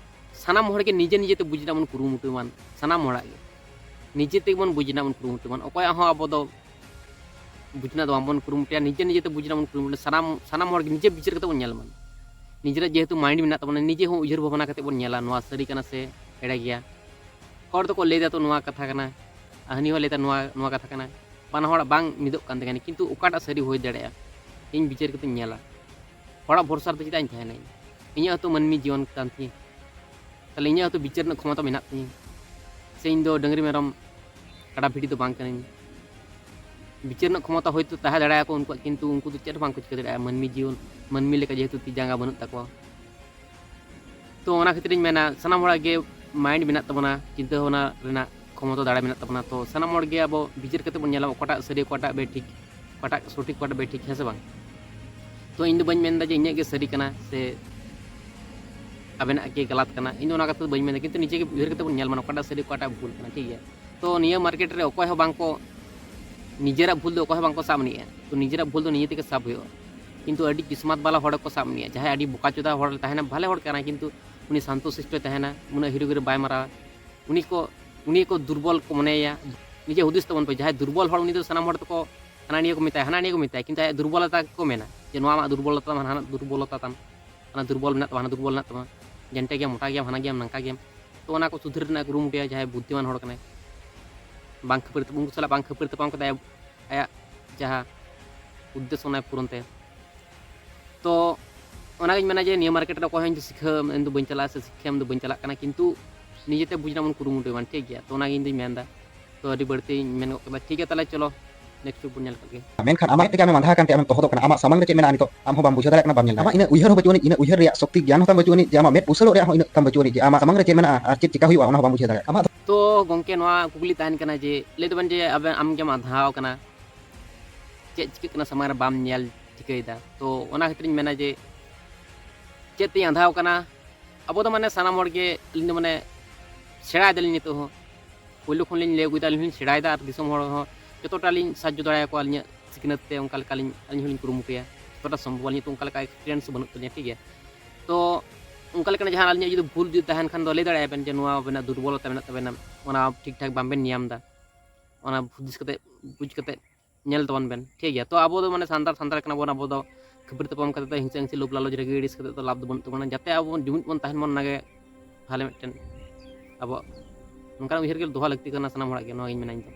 ᱥᱟᱱᱟᱢ ᱦᱚᱲ ᱜᱮ ᱱᱤᱡᱮ ᱱᱤᱡᱮ ᱛᱮ ᱵᱩᱡᱽ ᱨᱮᱱᱟᱜ ᱵᱚᱱ ᱠᱩᱨᱩᱢᱩᱴᱩᱭ ᱢᱟ, ᱥᱟᱱᱟᱢ ᱦᱚᱲᱟᱜ ᱜᱮ ᱱᱤᱡᱮ ᱛᱮᱜᱮ ᱵᱚᱱ ᱵᱩᱡᱽ ᱨᱮᱱᱟᱜ ᱵᱚᱱ ᱠᱩᱨᱩᱢᱩᱴᱩᱭ ᱢᱟ᱾ ᱚᱠᱚᱭᱟᱜ ᱦᱚᱸ ᱟᱵᱚ ᱫᱚ ᱵᱩᱡᱽ ᱨᱮᱱᱟᱜ ᱫᱚ ᱵᱟᱝᱵᱚᱱ ᱠᱩᱨᱩᱢᱩᱴᱩᱭᱟ, ᱱᱤᱡᱮ ᱱᱤᱡᱮ ᱛᱮ ᱵᱩᱡᱽ ᱨᱮᱱᱟᱜ ᱵᱚᱱ ᱠᱩᱨᱩᱢᱩᱴᱩᱭᱟ᱾ ᱥᱟᱱᱟᱢ, ᱥᱟᱱᱟᱢ ᱦᱚᱲ ᱜᱮ ᱱᱤᱡᱮ ᱵᱤᱪᱟᱹᱨ ᱠᱟᱛᱮ ᱵᱚᱱ ᱧᱮᱞ ᱢᱟ᱾ ᱱᱤᱡᱮᱨᱟᱜ ᱡᱮᱦᱮᱛᱩ ᱢᱟᱭᱤᱱᱰ ᱢᱮᱱᱟᱜ ᱛᱟᱵᱚᱱᱟ, ᱱᱤᱡᱮ ᱦᱚᱸ ᱩᱭᱦᱟᱹᱨ ᱵᱷᱟᱵᱽᱱᱟ ᱠᱟᱛᱮ ᱵᱚᱱ ᱧᱮᱞᱟ ᱱᱚᱣᱟ ᱥᱟᱹᱨᱤ ᱠᱟᱱᱟ ᱥᱮ ᱮᱲᱮ ᱜᱮᱭᱟ᱾ ᱦᱚᱲ ᱫᱚᱠᱚ ᱞᱟᱹᱭ ᱫᱟ ᱛᱚ ᱱᱚᱣᱟ ᱠᱟᱛᱷᱟ ᱠᱟᱱᱟ, ᱟᱨ ᱦᱟᱹᱱᱤ ᱦᱚᱸ ᱞᱟᱹᱭ ᱫᱟ ᱱᱚᱣᱟ, ᱱᱚᱣᱟ ᱠᱟᱛᱷᱟ ᱠᱟᱱᱟ᱾ ᱵᱟᱱᱟ ᱦᱚᱲᱟᱜ ᱵᱟᱝ ᱢᱤᱫᱚᱜ ᱠᱟᱱ ᱛᱟᱹᱠᱤᱱᱟ, ᱠᱤᱱᱛᱩ ᱚᱠᱟᱴᱟᱜ ᱥᱟᱹᱨᱤ ᱦᱩᱭ ᱫᱟᱲᱮᱭᱟᱜᱼᱟ? ᱤᱧ ᱵᱤᱪᱟᱹᱨ ᱠᱟᱛᱮᱧ ᱧᱮᱞᱟ᱾ ᱦᱚᱲᱟᱜ ᱵᱷᱚᱨᱥᱟ ᱨᱮᱫᱚ ᱪᱮᱫᱟᱜ ᱤᱧ ᱛᱟᱦᱮᱱᱟᱹᱧ? ᱤᱧᱟᱹᱜ ᱦᱚᱸᱛᱚ ᱢᱟᱹᱱᱢᱤ ᱡᱤᱭᱚᱱ ᱠᱟᱱ ᱛᱤᱧᱟᱹ᱾ ᱛᱟᱦᱞᱮ ᱤᱧᱟᱹᱜ ᱦᱚᱸᱛᱚ ᱵᱤᱪᱟᱹᱨ ᱨᱮᱱᱟᱜ ᱠᱷᱚᱢᱚᱛᱟ ᱢᱮᱱᱟᱜ ᱛᱤᱧᱟᱹ᱾ ᱥᱮ ᱤᱧ ᱫᱚ ᱰᱟᱹᱝᱨᱤ ᱢᱮᱨᱚᱢ ᱠᱟᱰᱟ ᱵᱷᱤᱰᱤ ᱫᱚ ᱵᱟᱝ ᱠᱟᱹᱱᱟᱹᱧ᱾ ᱵᱤᱪᱟᱹᱨ ᱨᱮᱱᱟᱜ ᱠᱷᱚᱢᱚᱛᱟ ᱦᱚᱭᱛᱳ ᱛᱟᱦᱮᱸ ᱫᱟᱲᱮᱭᱟᱠᱚ ᱩᱱᱠᱩᱣᱟᱜ, ᱠᱤᱱᱛᱩ ᱩᱱᱠᱩ ᱫᱚ ᱪᱮᱫ ᱦᱚᱸ ᱵᱟᱝ ᱠᱚ ᱪᱤᱠᱟᱹ ᱫᱟᱲᱮᱭᱟᱜᱼᱟ᱾ ᱢᱟᱹᱱᱢᱤ ᱡᱤᱭᱚᱱ, ᱢᱟᱹᱱᱢᱤ ᱞᱮᱠᱟ ᱡᱮᱦᱮᱛᱩ ᱛᱤ ᱡᱟᱸᱜᱟ ᱵᱟᱹᱱᱩᱜ ᱛᱟᱠᱚᱣᱟ᱾ ᱛᱚ ᱚᱱᱟ ᱠᱷᱟᱹᱛᱤᱨᱤᱧ ᱢᱮᱱᱟ, ᱥᱟᱱᱟᱢ ᱦᱚᱲᱟᱜ ᱜᱮ ᱢᱟᱭᱤᱱᱰ ᱢᱮᱱᱟᱜ ᱛᱟᱵᱚᱱᱟ, ᱪᱤᱱᱛᱟᱹ ᱵᱷᱟᱵᱽᱱᱟ ᱨᱮᱱᱟᱜ ᱠᱷᱚᱢᱚᱛᱟ, ᱫᱟᱲᱮ ᱢᱮᱱᱟᱜ ᱛᱟᱵᱚᱱᱟ᱾ ᱛᱚ ᱥᱟᱱᱟᱢ ᱦᱚᱲ ᱜᱮ ᱟᱵᱚ ᱵᱤᱪᱟᱹᱨ ᱠᱟᱛᱮ ᱵᱚᱱ ᱧᱮᱞᱟ ᱚᱠᱟᱴᱟᱜ ᱥᱟᱹᱨᱤ, ᱚᱠᱟᱴᱟᱜ ᱵᱮᱴᱷᱤᱠ, ᱚᱠᱟᱴᱟᱜ ᱥᱚᱴᱷᱤᱠ, ᱚᱠᱟᱴᱟᱜ ᱵᱮᱴᱷᱤᱠ, ᱦᱮᱸ ᱥᱮ ᱵᱟᱝ? ᱛᱚ ᱤᱧ ᱫᱚ ᱵᱟᱹᱧ ᱢᱮᱱᱫᱟ ᱡᱮ ᱤᱧᱟᱹᱜ ᱜᱮ ᱥᱟᱹᱨᱤ ᱠᱟᱱᱟ ᱥᱮ ᱟᱵᱮᱱᱟᱜ ᱜᱮ ᱜᱟᱞᱟᱛ ᱠᱟᱱᱟ, ᱤᱧ ᱫᱚ ᱚᱱᱟ ᱠᱟᱛᱷᱟ ᱫᱚ ᱵᱟᱹᱧ ᱢᱮᱱᱫᱟ, ᱠᱤᱱᱛᱩ ᱱᱤᱡᱮ ᱜᱮ ᱩᱭᱦᱟᱹᱨ ᱠᱟᱛᱮ ᱵᱚᱱ ᱧᱮᱞ ᱢᱟ ᱚᱠᱟᱴᱟᱜ ᱥᱟᱹᱨᱤ, ᱚᱠᱟᱴᱟᱜ ᱵᱷᱩᱞ ᱠᱟᱱᱟ, ᱴᱷᱤᱠ ᱜᱮᱭᱟ? ᱛᱚ ᱱᱤᱭᱟᱹ ᱢᱟᱨᱠᱮᱴ ᱨᱮ ᱚᱠᱚᱭ ᱦᱚᱸ ᱵᱟᱝ ᱠᱚ ᱱᱤᱡᱮᱨᱟᱜ ᱵᱷᱩᱞ ᱫᱚ ᱚᱠᱚᱭ ᱦᱚᱸ ᱵᱟᱝᱠᱚ ᱥᱟᱵ ᱟᱹᱱᱤᱡᱼᱟ᱾ ᱛᱚ ᱱᱤᱡᱮᱨᱟᱜ ᱵᱷᱩᱞ ᱫᱚ ᱱᱤᱡᱮ ᱛᱮᱜᱮ ᱥᱟᱵ ᱦᱩᱭᱩᱜᱼᱟ᱾ ᱠᱤᱱᱛᱩ ᱟᱹᱰᱤ ᱠᱤᱥᱢᱟᱛ ᱵᱟᱞᱟ ᱦᱚᱲ ᱠᱚ ᱥᱟᱵ ᱟᱹᱱᱤᱡᱼᱟ᱾ ᱡᱟᱦᱟᱸᱭ ᱟᱹᱰᱤ ᱵᱚᱠᱟ ᱪᱚᱫᱟ ᱦᱚᱲ ᱛᱟᱦᱮᱱᱟ, ᱵᱷᱟᱞᱮ ᱦᱚᱲ ᱠᱟᱱᱟᱭ, ᱠᱤᱱᱛᱩ ᱩᱱᱤ ᱥᱟᱱᱛᱚ ᱥᱤᱥᱴᱚᱭ ᱛᱟᱦᱮᱱᱟ, ᱩᱱᱟᱹᱜ ᱦᱤᱨᱳ ᱜᱤᱨᱳ ᱵᱟᱭ ᱢᱟᱨᱟᱣᱟ, ᱩᱱᱤ ᱠᱚ ᱩᱱᱤ ᱠᱚ ᱫᱩᱨᱵᱚᱞ ᱠᱚ ᱢᱚᱱᱮᱭᱟ᱾ ᱱᱤᱡᱮ ᱦᱩᱫᱤᱥ ᱛᱟᱵᱚᱱ ᱯᱮ, ᱡᱟᱦᱟᱸᱭ ᱫᱩᱨᱵᱚᱞ ᱦᱚᱲ ᱩᱱᱤ ᱫᱚ ᱥᱟᱱᱟᱢ ᱦᱚᱲ ᱛᱮᱠᱚ ᱦᱟᱱᱟ ᱱᱤᱭᱟᱹ ᱠᱚ ᱢᱮᱛᱟᱭᱟ, ᱦᱟᱱᱟ ᱱᱤᱭᱟᱹ ᱠᱚ ᱢᱮᱛᱟᱭᱟ, ᱠᱤᱱᱛᱩ ᱟᱭᱟᱜ ᱫᱩᱨᱵᱚᱞᱚᱛᱟ ᱜᱮᱠᱚ ᱢᱮᱱᱟ ᱡᱮ ᱱᱚᱣᱟ ᱟᱢᱟᱜ ᱫᱩᱨᱵᱚᱞᱚᱛᱟ ᱛᱟᱢ, ᱦᱟᱱᱟ ᱫᱩᱨᱵᱚᱞᱚᱛᱟ ᱛᱟᱢ, ᱦᱟᱱᱟ ᱫᱩᱨᱵᱚᱞ ᱢᱮᱱᱟᱜ ᱛᱟᱢᱟ, ᱦᱟᱱᱟ ᱫᱩᱨᱵᱚᱞ ᱢᱮᱱᱟᱜ ᱛᱟᱢᱟ, ᱡᱮᱱᱴᱮ ᱜᱮᱭᱟᱢ, ᱢᱚᱴᱟ ᱜᱮᱭᱟᱢ, ᱦᱟᱱᱟ ᱜᱮᱭᱟᱢ, ᱱᱟᱝᱠᱟ ᱜᱮᱭᱟᱢ᱾ ᱛᱚ ᱚᱱᱟ ᱠᱚ ᱥᱩᱫᱷᱟᱹᱨ ᱨᱮᱱᱟᱜ ᱠᱩᱨᱩᱢᱩᱴᱩᱭᱟ ᱡᱟᱦᱟᱸᱭ ᱵᱩᱫᱽᱫᱷᱤᱢᱟᱱ ᱦᱚᱲ ᱠᱟᱱᱟᱭ᱾ ᱵᱟᱝ ᱠᱷᱟᱹᱯᱟᱹᱨᱤ, ᱩᱱᱠᱩ ᱥᱟᱞᱟᱜ ᱵᱟᱝ ᱠᱷᱟᱹᱯᱟᱹᱨᱤ ᱛᱟᱯᱟᱢ ᱠᱟᱛᱮ ᱟᱭᱟᱜ, ᱟᱭᱟᱜ ᱡᱟᱦᱟᱸ ᱩᱫᱽᱫᱮᱥᱥᱚ ᱚᱱᱟᱭ ᱯᱩᱨᱚᱱ ᱛᱟᱭᱟ᱾ ᱛᱚ ᱚᱱᱟᱜᱤᱧ ᱢᱮᱱᱟ ᱡᱮ ᱱᱤᱭᱟᱹ ᱢᱟᱨᱠᱮᱴ ᱨᱮ ᱚᱠᱚᱭ ᱦᱚᱸ ᱤᱧ ᱫᱚ ᱥᱤᱠᱷᱟᱹ ᱮᱢ ᱫᱚ ᱵᱟᱹᱧ ᱪᱟᱞᱟᱜᱼᱟ ᱥᱮ ᱥᱤᱠᱠᱷᱟ ᱮᱢ ᱫᱚ ᱵᱟᱹᱧ ᱪᱟᱞᱟᱜ ᱠᱟᱱᱟ, ᱠᱤᱱᱛᱩ ᱱᱤᱡᱮᱛᱮ ᱵᱩᱡᱽ ᱨᱮᱱᱟᱜ ᱵᱚᱱ ᱠᱩᱨᱩᱢᱩᱴᱩᱭ ᱢᱟ, ᱴᱷᱤᱠ ᱜᱮᱭᱟ? ᱛᱚ ᱚᱱᱟᱜᱮ ᱤᱧ ᱫᱩᱧ ᱢᱮᱱᱫᱟ᱾ ᱛᱚ ᱟᱹᱰᱤ ᱵᱟᱹᱲᱛᱤᱧ ᱢᱮᱱ ᱜᱚᱫ ᱠᱮᱫᱟ᱾ ᱴᱷᱤᱠ ᱜᱮᱭᱟ, ᱛᱟᱦᱚᱞᱮ ᱪᱚᱞᱚ next ᱵᱚᱱ ᱧᱮᱞ ᱠᱟᱜ ᱜᱮ᱾ ᱢᱮᱱᱠᱷᱟᱱ ᱟᱢᱟᱜ ᱢᱮᱫ ᱛᱮᱜᱮ ᱟᱢᱮᱢ ᱟᱸᱫᱷᱟ ᱟᱠᱟᱱ ᱛᱮ ᱟᱢᱮᱢ ᱛᱚᱦᱚᱫᱚᱜ ᱠᱟᱱᱟ, ᱟᱢᱟᱜ ᱥᱟᱢᱟᱝ ᱨᱮ ᱪᱮᱫ ᱢᱮᱱᱟᱜᱼᱟ ᱱᱤᱛᱚᱜ ᱟᱢ ᱦᱚᱸ ᱵᱟᱢ ᱵᱩᱡᱷᱟᱹᱣ ᱫᱟᱲᱮᱭᱟᱜ ᱠᱟᱱᱟ, ᱵᱟᱢ ᱧᱮᱞ ᱧᱟᱢᱟ᱾ ᱟᱢᱟᱜ ᱤᱱᱟᱹ ᱩᱭᱦᱟᱹᱨ ᱦᱚᱸ ᱵᱟᱹᱪᱩᱜ ᱟᱹᱱᱤᱡ, ᱤᱱᱟᱹ ᱩᱭᱦᱟᱹᱨ ᱨᱮᱭᱟᱜ ᱥᱚᱠᱛᱤ ᱜᱮᱭᱟᱱ ᱦᱚᱸ ᱛᱟᱢ ᱵᱟᱹᱪᱩᱜ ᱟᱹᱱᱤᱡ ᱡᱮ ᱟᱢᱟᱜ ᱢᱮᱫ ᱩᱥᱟᱹᱲᱚᱜ ᱨᱮᱭᱟᱜ ᱦᱚᱸ ᱤᱱᱟᱹᱜ ᱛᱟᱢ ᱵᱟᱹᱪᱩᱜ ᱟᱹᱱᱤᱡ ᱡᱮ ᱟᱢᱟᱜ ᱥᱟᱢᱟᱝ ᱨᱮ ᱪᱮᱫ ᱢᱮᱱᱟᱜᱼᱟ ᱟᱨ ᱪᱮᱫ ᱪᱤᱠᱟ ᱦᱩᱭᱩᱜᱼᱟ ᱚᱱᱟ ᱦᱚᱸ ᱵᱟᱢ ᱵᱩᱡᱷᱟᱹᱣ ᱫᱟᱲᱮᱭᱟᱜᱼᱟ᱾ ᱟᱢᱟᱜ ᱫᱚ ᱛᱚ ᱜᱚᱝᱠᱮ, ᱱᱚᱣᱟ ᱠᱩᱠᱞᱤ ᱛᱟᱦᱮᱱ ᱠᱟᱱᱟ ᱡᱮ ᱞᱟᱹᱭ ᱫᱚᱵᱮᱱ ᱡᱮ ᱟᱵᱮᱱ, ᱟᱢ ᱜᱮᱢ ᱟᱸᱫᱷᱟᱣ ᱠᱟᱱᱟ, ᱪᱮᱫ ᱪᱤᱠᱟᱹᱜ ᱠᱟᱱᱟ ᱥᱟᱢᱟᱝ ᱨᱮ ᱵᱟᱢ ᱧᱮᱞ ᱴᱷᱤᱠᱟᱹᱭᱮᱫᱟ᱾ ᱛᱚ ᱚᱱᱟ ᱠᱷᱟᱹᱛᱤᱨᱤᱧ ᱢᱮᱱᱟ ᱡᱮ ᱪᱮᱫ ᱛᱤᱧ ᱟᱸᱫᱷᱟᱣ ᱠᱟᱱᱟ? ᱟᱵᱚ ᱫᱚ ᱢᱟᱱᱮ ᱥᱟᱱᱟᱢ ᱦᱚᱲ ᱜᱮ, ᱟᱹᱞᱤᱧ ᱫᱚ ᱢᱟᱱᱮ ᱥᱮᱬᱟᱭ ᱫᱟᱞᱤᱧ ᱱᱤᱛᱚᱜ ᱦᱚᱸ᱾ ᱯᱳᱭᱞᱳ ᱠᱷᱚᱱ ᱞᱤᱧ ᱞᱟᱹᱭ ᱟᱹᱜᱩᱭᱮᱫᱟ, ᱟᱹᱞᱤᱧ ᱦᱚᱸᱞᱤᱧ ᱥᱮᱬᱟᱭᱮᱫᱟ ᱟᱨ ᱫᱤᱥᱚᱢ ᱦᱚᱲ ᱦᱚᱸ ᱡᱚᱛᱚᱴᱟ ᱞᱤᱧ ᱥᱟᱦᱟᱡᱽᱡᱚ ᱫᱟᱲᱮᱭᱟᱠᱚᱣᱟ ᱟᱹᱞᱤᱧᱟᱜ ᱥᱤᱠᱷᱱᱟᱹᱛ ᱛᱮ, ᱚᱱᱠᱟ ᱞᱮᱠᱟ ᱞᱤᱧ, ᱟᱹᱞᱤᱧ ᱦᱚᱸᱞᱤᱧ ᱠᱩᱨᱩᱢᱩᱴᱩᱭᱟ ᱡᱚᱛᱚᱴᱟ ᱥᱚᱢᱵᱷᱚᱵ᱾ ᱟᱹᱞᱤᱧ ᱛᱚ ᱚᱱᱠᱟ ᱞᱮᱠᱟ experience ᱵᱟᱹᱱᱩᱜ ᱛᱟᱹᱞᱤᱧᱟ, ᱴᱷᱤᱠ ᱜᱮᱭᱟ? ᱛᱚ ᱚᱱᱠᱟ ᱞᱮᱠᱟᱱᱟᱜ ᱡᱟᱦᱟᱸ ᱟᱹᱞᱤᱧᱟᱜ ᱡᱩᱫᱤ ᱵᱷᱩᱞ ᱡᱩᱫᱤ ᱛᱟᱦᱮᱱ ᱠᱷᱟᱱ ᱫᱚ ᱞᱟᱹᱭ ᱫᱟᱲᱮᱭᱟᱜᱼᱟ ᱵᱮᱱ ᱡᱮ ᱱᱚᱣᱟ ᱟᱵᱮᱱᱟᱜ ᱫᱩᱨᱵᱚᱞᱚᱛᱟ ᱢᱮᱱᱟᱜ ᱛᱟᱵᱮᱱᱟ, ᱚᱱᱟ ᱴᱷᱤᱠ ᱴᱷᱟᱠ ᱵᱟᱝ ᱵᱮᱱ ᱧᱟᱢ ᱮᱫᱟ, ᱚᱱᱟ ᱦᱩᱫᱤᱥ ᱠᱟᱛᱮ, ᱵᱩᱡᱽ ᱠᱟᱛᱮ ᱧᱮᱞ ᱛᱟᱵᱚᱱ ᱵᱮᱱ, ᱴᱷᱤᱠ ᱜᱮᱭᱟ? ᱛᱚ ᱟᱵᱚ ᱫᱚ ᱢᱟᱱᱮ ᱥᱟᱱᱛᱟᱲ, ᱥᱟᱱᱛᱟᱲ ᱠᱟᱱᱟ ᱵᱚᱱ, ᱟᱵᱚ ᱫᱚ ᱠᱷᱟᱹᱯᱟᱹᱨᱤ ᱛᱟᱯᱟᱢ ᱠᱟᱛᱮ ᱫᱚ, ᱦᱤᱝᱥᱟᱹ ᱦᱤᱝᱥᱤ, ᱞᱳᱵᱷ ᱞᱟᱞᱚᱪ, ᱨᱟᱹᱜᱤ ᱟᱹᱲᱤᱥ ᱠᱟᱛᱮ ᱫᱚ ᱞᱟᱵᱷ ᱫᱚ ᱵᱟᱹᱱᱩᱜ ᱛᱟᱵᱚᱱᱟ᱾ ᱡᱟᱛᱮ ᱟᱵᱚ ᱵᱚᱱ ᱡᱩᱢᱤᱫ ᱵᱚᱱ ᱛᱟᱦᱮᱱ ᱢᱟ, ᱚᱱᱟᱜᱮ ᱵᱷᱟᱞᱮ ᱢᱤᱫᱴᱮᱱ ᱟᱵᱚᱣᱟᱜ ᱱᱚᱝᱠᱟᱱ ᱩᱭᱦᱟᱹᱨ ᱜᱮ ᱫᱚᱦᱚ ᱞᱟᱹᱠᱛᱤ ᱠᱟᱱᱟ ᱥᱟᱱᱟᱢ ᱦᱚᱲᱟᱜ ᱜᱮ, ᱱᱚᱣᱟᱜᱤᱧ ᱢᱮᱱᱟ ᱤᱧ ᱫᱚ᱾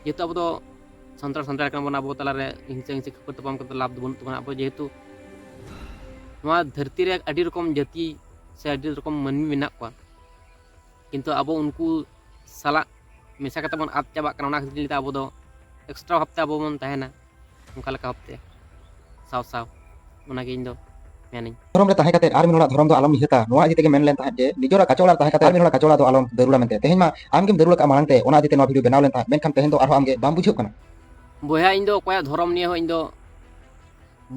ᱡᱮᱦᱮᱛᱩ ᱟᱵᱚ ᱫᱚ ᱥᱟᱱᱛᱟᱲ, ᱥᱟᱱᱛᱟᱲ ᱠᱟᱱᱟ ᱵᱚᱱ, ᱟᱵᱚ ᱛᱟᱞᱟᱨᱮ ᱦᱤᱝᱥᱟᱹ ᱦᱤᱝᱥᱤ, ᱠᱷᱟᱹᱯᱟᱹᱨᱤ ᱛᱟᱯᱟᱢ ᱠᱟᱛᱮ ᱞᱟᱵᱷ ᱫᱚ ᱵᱟᱹᱱᱩᱜ ᱛᱟᱵᱚᱱᱟ᱾ ᱟᱵᱚ ᱡᱮᱦᱮᱛᱩ ᱱᱚᱣᱟ ᱫᱷᱟᱹᱨᱛᱤ ᱨᱮ ᱟᱹᱰᱤ ᱨᱚᱠᱚᱢ ᱡᱟᱹᱛᱤ ᱥᱮ ᱟᱹᱰᱤ ᱨᱚᱠᱚᱢ ᱢᱟᱹᱱᱢᱤ ᱢᱮᱱᱟᱜ ᱠᱚᱣᱟ, ᱠᱤᱱᱛᱩ ᱟᱵᱚ ᱩᱱᱠᱩ ᱥᱟᱞᱟᱜ ᱢᱮᱥᱟ ᱠᱟᱛᱮ ᱵᱚᱱ ᱟᱫ ᱪᱟᱵᱟᱜ ᱠᱟᱱᱟ᱾ ᱚᱱᱟ ᱠᱷᱟᱹᱛᱤᱨ ᱛᱮ ᱟᱵᱚ ᱫᱚ extra ᱵᱷᱟᱵᱛᱮ ᱟᱵᱚ ᱵᱚᱱ ᱛᱟᱦᱮᱱᱟ, ᱚᱱᱠᱟ ᱞᱮᱠᱟ ᱵᱷᱟᱵᱛᱮ ᱥᱟᱶ ᱥᱟᱶ᱾ ᱚᱱᱟᱜᱮ ᱤᱧ ᱫᱚ ᱢᱮᱱᱟᱹᱧ᱾ ᱫᱷᱚᱨᱚᱢ ᱨᱮ ᱛᱟᱦᱮᱸ ᱠᱟᱛᱮ ᱟᱨ ᱢᱤᱫ ᱦᱚᱲᱟᱜ ᱫᱷᱚᱨᱚᱢ ᱫᱚ ᱟᱞᱚᱢ ᱱᱤᱦᱟᱹᱛᱟ, ᱱᱚᱣᱟ ᱤᱫᱤ ᱛᱮᱜᱮ ᱢᱮᱱ ᱞᱮᱱ ᱛᱟᱦᱮᱸᱫ ᱡᱮ ᱱᱤᱡᱮᱨᱟᱜ ᱠᱟᱪᱚᱲᱟ ᱨᱮ ᱛᱟᱦᱮᱸ ᱠᱟᱛᱮ ᱟᱨ ᱢᱤᱫ ᱦᱚᱲᱟᱜ ᱠᱟᱪᱚᱲᱟ ᱫᱚ ᱟᱞᱚᱢ ᱫᱟᱹᱨᱩᱲᱟ ᱢᱮᱱᱛᱮ᱾ ᱛᱮᱦᱮᱧ ᱢᱟ ᱟᱢ ᱜᱮᱢ ᱫᱟᱹᱨᱩᱲ ᱟᱠᱟᱫᱼᱟ ᱢᱟᱲᱟᱝ ᱛᱮ, ᱚᱱᱟ ᱤᱫᱤ ᱛᱮ ᱱᱚᱣᱟ video ᱵᱮᱱᱟᱣ ᱞᱮᱱ ᱛᱟᱦᱮᱸᱫ, ᱢᱮᱱᱠᱷᱟᱱ ᱛᱮᱦᱮᱧ ᱫᱚ ᱟᱨᱦᱚᱸ ᱟᱢ ᱜᱮ ᱵᱟᱢ ᱵᱩᱡᱷᱟᱹᱜ ᱠᱟᱱᱟ᱾ ᱵᱚᱭᱦᱟ, ᱤᱧ ᱫᱚ ᱚᱠᱚᱭᱟᱜ ᱫᱷᱚᱨᱚᱢ ᱱᱤᱭᱮ ᱦᱚᱸ ᱤᱧ ᱫᱚ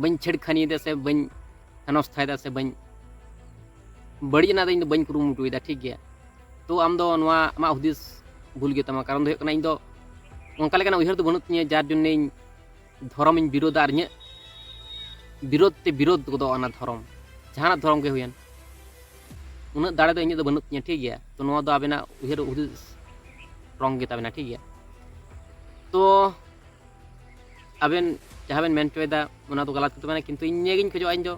ᱵᱟᱹᱧ ᱪᱷᱮᱲᱠᱷᱟᱱᱤᱭᱮᱫᱟ ᱥᱮ ᱵᱟᱹᱧ ᱦᱮᱱᱚᱥᱛᱷᱟᱭᱮᱫᱟ ᱥᱮ ᱵᱟᱹᱧ ᱵᱟᱹᱲᱤᱡ ᱨᱮᱱᱟᱜ ᱫᱚ ᱤᱧ ᱫᱚ ᱵᱟᱹᱧ ᱠᱩᱨᱩᱢᱩᱴᱩᱭᱮᱫᱟ, ᱴᱷᱤᱠ ᱜᱮᱭᱟ? ᱛᱚ ᱟᱢ ᱫᱚ ᱱᱚᱣᱟ ᱟᱢᱟᱜ ᱦᱩᱫᱤᱥ ᱵᱷᱩᱞ ᱜᱮᱛᱟᱢᱟ᱾ ᱠᱟᱨᱚᱱ ᱫᱚ ᱦᱩᱭᱩᱜ ᱠᱟᱱᱟ, ᱤᱧ ᱫᱚ ᱚᱱᱠᱟ ᱞᱮᱠᱟᱱᱟᱜ ᱩᱭᱦᱟᱹᱨ ᱫᱚ ᱵᱟᱹᱱᱩᱜ ᱛᱤᱧᱟᱹ, ᱡᱟᱨ ᱡᱚᱱᱱᱮ ᱤᱧ ᱫᱷᱚᱨᱚᱢᱤᱧ ᱵᱤᱨᱳᱫᱟ ᱟᱨ ᱤᱧᱟᱹᱜ ᱵᱤᱨᱳᱫ ᱛᱮ ᱵᱤᱨᱳᱫ ᱜᱚᱫᱚᱜᱼᱟ ᱚᱱᱟ ᱫᱷᱚᱨᱚᱢ, ᱡᱟᱦᱟᱱᱟᱜ ᱫᱷᱚᱨᱚᱢ ᱜᱮ ᱦᱩᱭᱮᱱ᱾ ᱩᱱᱟᱹᱜ ᱫᱟᱲᱮ ᱫᱚ ᱤᱧᱟᱹᱜ ᱫᱚ ᱵᱟᱹᱱᱩᱜ ᱛᱤᱧᱟᱹ, ᱴᱷᱤᱠ ᱜᱮᱭᱟ᱾ ᱛᱚ ᱱᱚᱣᱟ ᱫᱚ ᱟᱵᱮᱱᱟᱜ ᱩᱭᱦᱟᱹᱨ ᱦᱩᱫᱤᱥ wrong ᱜᱮ ᱛᱟᱵᱮᱱᱟ, ᱴᱷᱤᱠ ᱜᱮᱭᱟ᱾ ᱛᱚ ᱟᱵᱮᱱ ᱡᱟᱦᱟᱸ ᱵᱮᱱ ᱢᱮᱱ ᱦᱚᱪᱚᱭᱮᱫᱟ ᱚᱱᱟ ᱫᱚ ᱜᱟᱞᱟᱛ ᱠᱟᱛᱷᱟ ᱠᱟᱱᱟ, ᱠᱤᱱᱛᱩ ᱤᱧ ᱱᱤᱭᱟᱹᱜᱤᱧ ᱠᱷᱚᱡᱚᱜᱼᱟ, ᱤᱧ ᱫᱚ